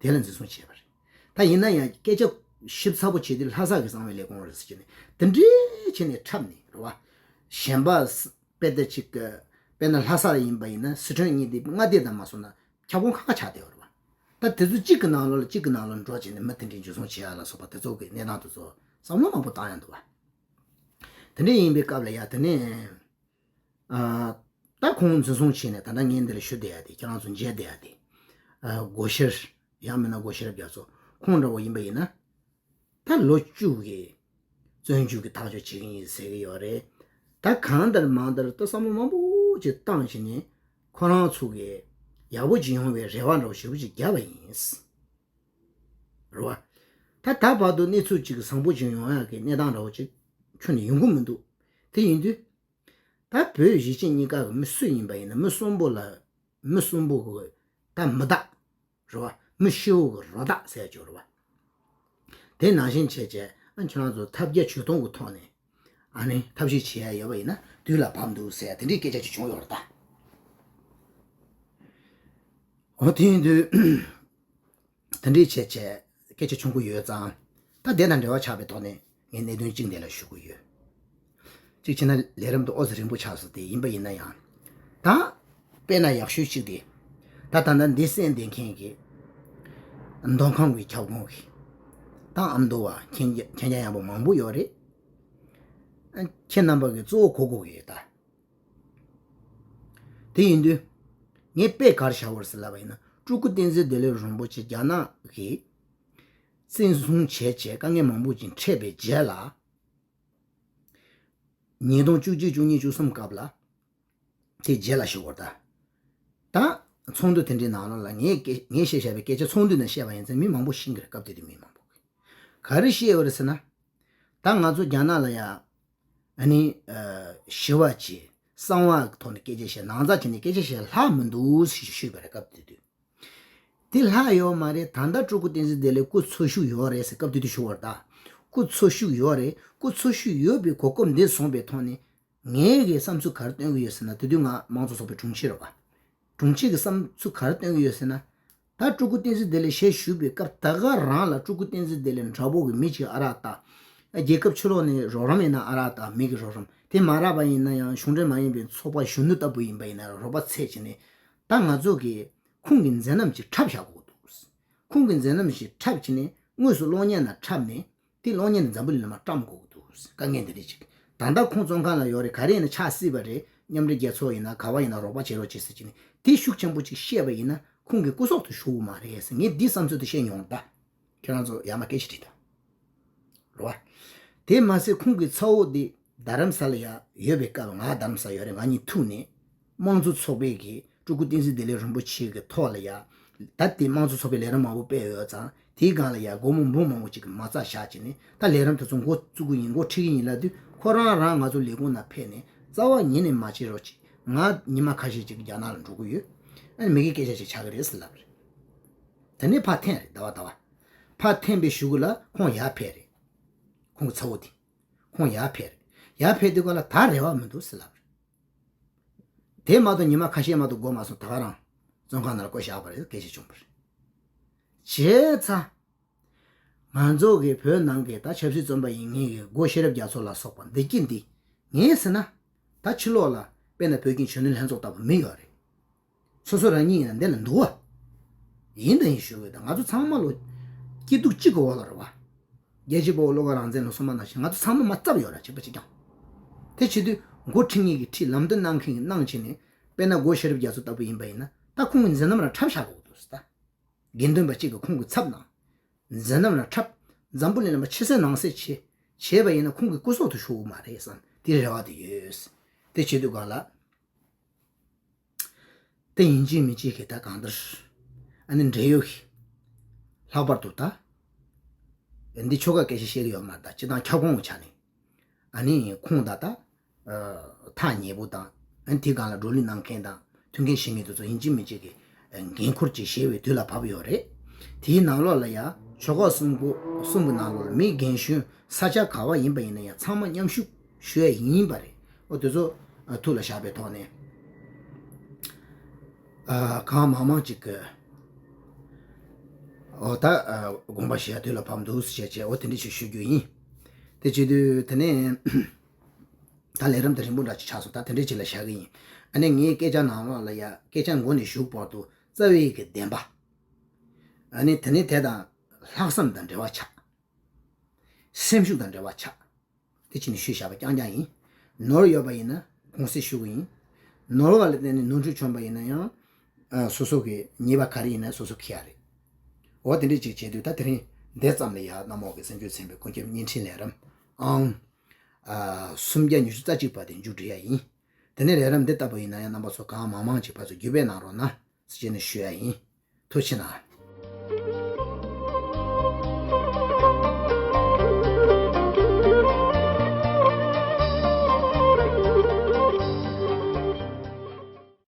དེ་ལ་འཛིན་བཟུང་བྱས་པ་རེད། ད་ཡིན་ན་ཡང་སྐད་ཆ་ཞིབ་ཚགས་པོ་བྱས་དུས་ལྷ་ས་གི་གསང་བའི་ལས་ཁུངས་རེད་ཟེར་གྱི་ནས་དེ་འདྲའི་བྱས་ནས་འཁྲབ་ནས་རེད་བ། གཞན་པ་དཔེ་དེ་གཅིག་གི་དཔེར་ན་ལྷ་ས་ལ་ཡིན་པ་ཡིན་ན་སི་ཁྲོན་གཉིས་དེ་མངའ་སྡེ་དང་མ་སོང་ན་ཁྱབ་ཁོངས་ཁག་ཁག་ཆགས་བསྡད་ཡོད་རེད་བ། ད་དེ་ཚོ་གཅིག་གི་ནང་ལོགས་ལ་གཅིག་གི་ནང་ལོགས་འགྲོ་བྱས་ནས་མི་དེ་འདྲའི་འཇུ་བཟུང་བྱེད་ཡ་ལ་སོགས་པ་དེ་ཚོ་གི་གནས་སྟངས་དེ་ཚོ་བསམ་བློ་མང་པོ་བཏང་ཡ་འདུག་བ། དེ་འདྲ་ཡིན་པའི་སྐབས་ལ་ཡ་དེ་ནས་ཨ་ད་ཁོང་འཛིན་བཟུང་བྱས་ནས་ད་ལྟ་ངས་འདིར་ཞུ་བསྡད་ཡ་དེ་ཁྱེད་རང་ཚོ་མཇལ་བསྡད་ཡ་དེ་ཨ་སྒོ་ཤེར་ཡང་མིན་ན་སྒོ་ཤེར་རྒྱ་མཚོ་ཁོང་འདྲ་བོ་ཡིན་པ་ཡིན་ན། ད་ལོ་བཅུ་གི་བཙོན་འཇུག་གི་ཐག་གཅོད་བྱེད་ཀྱི་ཡིན་ཟེར་གྱི་ཡོད་རེད། ད་གང་ལྟར་མང་ལྟར་ད་བསམ་བློ་མང་པོ་ཅིག་བཏང་བྱས་ནས་ཁོ་རང་ཚོ་གི་ཡག་པོ་ཅིག་ཡོང་བའི་རེ་བ་འདྲ་བོ་ཞེ་པོ་ཅིག་བརྒྱབ་པ་ཡིན། རེད་བ། ད་ད་བར་དུ་གནས་ཚུལ་ཅིག་བཟང་པོ་ཅིག་ཡོང་ཡག་གི་གནས་སྟངས་འདྲ་བོ་ཅིག་ཁྱོན་ནས་ཡོང་གི་མི་འདུག་དེ་ཡིན་དུས། ད་བོད་གཞིས་བྱེས་གཉིས་ཀ་གི་མི་སུ་ཡིན་པ་ཡིན་ན་མི་གསུམ་པོ་ལ་མི་གསུམ་པོ་གི་ད་མི་བདག་རེད་བ། མི་ཤི་བོ་གི་རོ་བདག་ཟེར་ཡ་ཅིག་ཡོད་རེད་བ། དེ་ནང་བཞིན་བྱས་བྱས་ཨ་ཁྱེད་རང་ཚོ་ཐབས་བརྒྱ་ཇུས་སྟོང་གི་ཐོག་ནས་ཨ་ནི་ཐབས་ཤེས་བྱེད་ཡ་ཡོད་པ་ཡིན་ན་དུས་ལ་བབ་འདུག་ཟེར་ཡ་དེ་འདྲའི་སྐད་ཆ་ཅིག་བྱུང་ཡོད་རེད་ད། འོ་དེ་ཡིན་དུས། དེ་འདྲའི་བྱས་བྱས་སྐད་ཆ་ཆུང་ཀུ་ཡོད་ཙང་། ད་དེ་དང་འབྲེལ་བ་ཆགས་པའི་ཐོག་ནས་ངས་གནད་དོན་གཅིག་འདི་ལ་ཞུ་གི་ཡོད། གཅིག་བྱས་ན་ལས་རིམ་དུ་ཨོ་ཙི་རིང་པོ་ཆགས་སོང་སྟེ་ཡིན་པ་ཡིན་ན་ཡང་། ད་དཔེར་ན་ཡག་ཤོས་གཅིག་དེ། ད་ད་ལྟ་འདི་གསན་བསྡད་མཁན་གྱི་མདོ་ཁམས་ཀྱི་ཁྱབ་ཁོངས་ཀྱི་ད་ཨ་མདོ་བ་མཁྱེན་མཁྱེན་རྒྱ་ཡངས་པོ་མང་པོ་ཡོད་རེད། ཁྱེད་རྣམ་པ་གི་གཙོ་བོ་གོ་དགོས་ཀྱི་ཡོད་ད། དེ་ཡིན་དུས། ངས་དཔེ་ག་རེ་བཞག་པ་རེད་ཟེར་ལབ་པ་ཡིན་ན། སྤྲུལ་སྐུ་བསྟན་འཛིན་བདེ་ལེགས་རིན་པོ་ཆེ་རྒྱ་ནག་གིས་བཙན་བཟུང་བྱས་བྱས་དཀའ་ངལ་མང་པོ་ཅིག་འཕྲད་པའི་རྗེས་ལ། ཉིས་སྟོང་བཅུ་གཅིག་བཅུ་གཉིས་བཅུ་གསུམ་སྐབས་ལ། དེ་རྗེས་ལ་ཞུ་བར་ད། ད་ཚོགས་འདུ་དེ་འདྲའི་ནང་ལོགས་ལ་ངས་སྐད་ངས་བཤད་བཞག་པའི་སྐད་ཆ་ཚོགས་འདུ་ནང་བཤད་པ་ཡིན་ཙང་མི་མང་པོ་ཤེས་ཀྱི་རེད། སྐབས་དེ་དུས་མི་མང་པོ་གིས་ག་རེ་བཤད་ཡོད་རེད་ཟེར་ན། ད་ང་ཚོ་རྒྱ་ནག་ལ་ཡ། ཨ་ནི། ཨ། ཞི་བ་བྱས། གསང་བ་གི་ཐོག་ནས་སྐད་ཆ་བཤད། ནང་ཚགས་བྱས་ནས་སྐད་ཆ་བཤད་ལྷག་མི་འདུག་ཞེས་ཞུས་པ་རེད། སྐབས་དེ་དུས། དེ་ལྷག་ཡོད་མ་རེད། ད་ལྟ་སྤྲུལ་སྐུ་བསྟན་འཛིན་བདེ་ལེགས་སྐུ་འཚོ་བཞུགས་ཡོད་རེད་ཟེར་སྐབས་དེ་དུས་ཞུ་བར་ད། སྐུ་འཚོ་བཞུགས་ཡོད་རེད། སྐུ་འཚོ་བཞུགས་ཡོད་པའི་གོ་སྐབས་འདི་བཟུང་པའི་ཐོག་ནས། ངས་གི་བསམ་ཚུལ་ག་རེ་སྟོན་གི་ཡོད་ཟེར་ན། དེ་དུས་ང་དམངས་གཙོ་ཚོགས་པའི་དྲུང་ཆེ་རེད་བ། དྲུང་ཆེ་གི་བསམ་ཚུལ་ག་རེ་སྟོན་གི་ཡོད་ཟེར་ན། ད་སྤྲུལ་སྐུ་བསྟན་འཛིན་བདེ་ལེགས་ཞལ་བཞུགས་པའི་སྐབས་ད་ག་རང་ལ་སྤྲུལ་སྐུ་བསྟན་འཛིན་བདེ་ལེགས་འདྲ་པོ་གི་མི་གཅིག་ཨ་རག་ལྟ། རྒྱལ་ཁབ་ཕྱི་ལོགས་ནས་རོགས་རམ་ཡིན་ན་ཨ་རག་ལྟ། མི་གི་རོགས་རམ། དེ་མ་རག་པ་ཡིན་ན་ཡང་གཞུང་འབྲེལ་མ་ཡིན་པའི་ཚོགས་པ་གཞོན་ནུ་ལྟ་བུ་ཡིན་པ་ཡིན་ན་རོགས་པ་འཚོལ་བྱས་ནས། ད་ང་ཚོ་གིས་ཁོང་གི་མཛད་རྣམ་ཞིག་འཁྲབ་བཞག་དགོས་འདུག་ཁོང་གི་མཛད་རྣམ་ཞིག་འཁྲབ་བྱས་ནས་དངོས་སུ་གློག་བརྙན་ནང་འཁྲབ་ནས། དེ་གློག་བརྙན་དེ་འཛམ་བུ་གླིང་ལ་མར་བཀྲམ་དགོས་ཀྱི་འདུག་དཀའ་ངལ་འདི་འདྲ་ཅིག་ད་ལྟ་ཁོང་བཙོན་ཁང་ལ་ཡོད་རེད། ག་རེ་ཡིན་ན་ཆགས་སྲིད་པ་རེད། མཉམ་འབྲེལ་རྒྱལ་ཚོགས་ཡིན་ན་ག་བ་ཡིན་ན་རོགས་པ་བྱེད་རོགས་བྱེད་ཟེར་གྱི་ནི་དེ་ཤུགས་ཆེན་པོ་ཅིག་བཤད་པ་ཡིན་ན་ཁོང་གི་སྐུ་སྲོག་ཏུ་ཤོར་གི་མ་རེད་ཟེར། ངས་འདི་བསམ་ཚུལ་དེ་བཤད་མྱོང་ད། ཁྱེད་རང་ཚོ་ཡར་མར་སྐད་ཆ་དྲིས་ད། རེད་བ། དེ་མ་ཟད་ཁོང་གི་ཚ་བོ་དེ་རྡ་རམ་ས་ལ་ཡ་ཡོད་པའི་སྐབས། ང་རྡ་རམ་ས་ཡོད་རེད། ང་གཉིས་ཐུག་ནས་དམངས་གཙོ་ཚོགས་པའི་གི་སྤྲུལ་སྐུ་བསྟན་འཛིན་བདེ་ལེགས་རིན་པོ་ཆེ་གི་ཐོག་ལ་ཡ། ད་དེ་དམངས་གཙོ་ཚོགས་པའི་ལས་རིམ་མང་པོ་སྤེལ་ཡོད་ཙང་། དེའི་སྒང་ལ་ཡ་སྒོར་མོ་འབུམ་མང་པོ་ཅིག་གི་མ་རྩ་བཞག་བྱས་ནས། ད་ལས་རིམ་དེ་ཚོ་འགོ་བཙུགས་ཀྱི་ཡིན། འགོ་ཁྲིད་ཀྱི་ཡིན་ལབ་དུས། ཁོ་རང་རང་ང་ཚོ་ལས་ཁུངས་ནང་ཕེབས་ནས་རྩ་བ་ཉིད་ནས་མ་བྱེད་རོགས་བྱེད། ང་ཉི་མ་ཁ་ཤས་ཅིག་རྒྱ་ནག་ལ་འགྲོ་གི་ཡོད། ཨ་ནི་མི་དགེ་སྐད་ཆ་ཞིག་ཆགས་ཀྱི་རེད་ཟེར་ལབ་རེད། དེ་ནས་ཕར་འཐེན་རེད། ཟླ་བ་ཟླ་བ། ཕར་འཐེན་པའི་གཞུག་གུ་ལ་ཁོང་ཡར་ཕེབས་རེད། ཁོང་གི་ཚ་བོ་དེ། ཁོང་ཡར་ཕེབས་རེད། ཡར་ཕེབས་དུས་སྒང་ལ་ད་རེ་བ་མི་འདུག་ཟེར་ལབ་རེད། དེ་མ་གཏོགས་ཉི་མ་ཁ་ཤས་མ་གཏོགས་འགོར་མ་སོང་། ད་ག་རང་བཙོན་ཁང་ནང་ལ་བཀོད་བཞག་པ་རེད། སྐད་ཆ་བྱུང་བ་རེད། བྱས་ཙང་། ང་ཚོ་གི་བོད་ནང་གི་ད་ཆབ་སྲིད་བཙོན་པ་ཡིན་མཁན་གྱི་སྒོ་ཤེས་རབ་རྒྱ་མཚོ་ལ་སོགས་པ་འདི་སྐྱིད་འདི། ངས་ཟེར་ན། ད་ཕྱི་ལོགས་ལ་དཔེར་ན་བོད་ཀྱི་གཞོན་ནུ་ལྷན་ཚོགས་ལྟ་བུ་མི་ཡོད་རེད། སོ་སོ་རང་ཉིད་ཡིན་ན་འདི་ལ་འདུག་བ། ཡིན་དང་ཡིན་ཞུ་དགོས། ད་ང་ཚོ་ཚང་མ་ལོ། སྐྱིད་སྡུག་གཅིག་གི་འོག་ལ་རེད་བ། རྒྱལ་གཅེས་དཔའ་བོ་བློ་དགའ་རང་བཙན་ལ་སོགས་པ་ནང་བཞིན་ང་ཚོ་ཚང་མ་མ་བརྩབས་ཡོད་ར། བྱས་པ་ཅི་ཀྱང་། དེ་བྱེད་དུས་འགོ་ཁྲིད་མཁན་གྱིས་ཁྲིད། ལམ་སྟོན་གནང་མཁན་གྱིས་གནང་བྱས་ནས། དཔེར་ན་སྒོ་ཤེས་རབ་རྒྱ་མཚོ་ལྟ་བུ་ཡིན་པ་ཡིན་ན། ད་ཁོང་གི་མཛད་རྣམ་རང་འཁྲབ་བཞག་དགོས་འདུག་ཟེར་ད། དགེ་འདུན་པ་གཅིག་གིས་ཁོང་གི་ཚབ་གནང་། མཛད་རྣམ་རང་འཁྲབ། འཛམ་བུ་གླིང་ལ་མར་ཕྱི་གསལ་ནང་གསལ་བྱས། བྱས་པ་ཡིན་ན་ཁོང་གི་སྐུ་སྲོག་ཏུ་ཤོར་གི་མ་རེད་བསམ། དེ་རེ་བ་དེ་ཡོད། དེ་བྱེད་དུས་སྒང་ལ། དེ་ཡིན་གཅིག་མིན་གཅིག་གི་ད་གང་ལྟར། ཨ་ནི་འབྲེལ་ཡོད་ཀྱི། ལྷག་པར་དུ་ད། འདི་ཆོལ་ཁ་སྐད་ཆ་བཤད་ཀྱི་ཡོད་མ་རེད། ད་སྤྱིར་བཏང་ཁྱབ་ཁོངས་ཀྱི་ཆ་ནས། ཨ་ནི་ཁོང་ད་ལྟ། ཐག་ཉེ་པོ་དང་། ཨ་ནི་དེའི་སྒང་ལ་བགྲོ་གླེང་གནང་མཁན་དང་མཐུན་རྐྱེན་བྱེད་མཁན་དེ་ཚོ་ཡིན་གཅིག་མིན་གཅིག་གི་འགན་འཁུར་ཅིག་བཞེས་པའི་དུས་ལ་བབས་ཡོད་རེད། དེའི་ནང་ལོགས་ལ་ཡ་ཆོལ་ཁ་གསུམ་པོ་གསུམ་གྱི་ནང་ལོགས་ལ་མི་རྒན་གཞོན་ས་ཆ་ག་བ་ཡིན་པ་ཡིན་ན་ཡང་ཚང་མ་མཉམ་ཞུགས་ཞུ་ཡ་ཡིན་པ་རེད། འོ་དེ་ཚོ་ཐུགས་ལ་བཞག་པའི་ཐོག་ནས། ཨ། གང་མང་མང་ཅིག་གི། འོ་ད། ཨ། དགོངས་པ་བཞེས་ཡ་དུས་ལ་བབས་འདུག་ཟེར་བྱས་བྱས། འོ་དེ་འདྲ་ཞིག་ཞུ་རྒྱུ་ཡིན། དེ་བྱེད་དུས་དེ་ནས། ད་ལས་རིམ་དེ་རིང་པོ་འདྲ་ཅིག་ཆགས་སོང་། ད་དེ་འདྲ་ཅིག་ལ་བཞག་གི་ཡིན། ཨ་ནི་ངའི་སྐད་ཆ་ནང་ལོགས་ལ་ཡ། སྐད་ཆ་མགོ་ནས་མཇུག་བར་དུ་རྩ་བའི་གི་བདེན་པ། ཨ་ནི་དེ་ནི་དེ་དང་ལྷག་བསམ་དང་འབྲེལ་བ་ཆགས། སེམས་ཤུགས་དང་འབྲེལ་བ་ཆགས། དེ་ཕྱིན་ནས་ཞུས་བཞག་པ་རྐྱང་རྐྱང་ཡིན། ནོར་ཡོད་པ་ཡིན་ན་དགོངས་སེལ་ཞུ་གི་ཡིན། ནོར་བ་ལ་བརྟེན་ནས་ནོར་འཁྲུལ་བྱུང་བ་ཡིན་ན་ཡང་། ཨ། སོ་སོ་གི་ཉེས་པ་ག་རེ་ཡིན་ན་སོ་སོ་འཁྱེར་ཡ་རེད། འོ་དེ་འདྲ་ཅིག་བྱེད་དུས་ད་དེ་རིང་འདི་ཙམ་ལ་ཡ་རྣམ་རྟོག་གི་སེམས་རྒྱུད་ཚན་པའི་ཀུན་ཁྱབ་བརྙན་འཕྲིན་ལས་རིམ་ཨང་། ཨ། སུམ་བརྒྱ་ཉི་ཤུ་རྩ་གཅིག་པ་དེ་མཇུག་སྒྲིལ་ཡ་ཡིན། དེ་ནས་ལས་རིམ་འདི་ལྟ་བུ་ཡིན་ན་ཡང་རྣམ་པ་ཚོ་གང་མང་མང་ཅིག་ཕར་ཚུར་བརྒྱུད་སྤེལ་གནང་རོགས་གནང་ཟེར་བྱས་ནས་ཞུ་ཡ་ཡིན། ཐུགས་རྗེ་གནང་།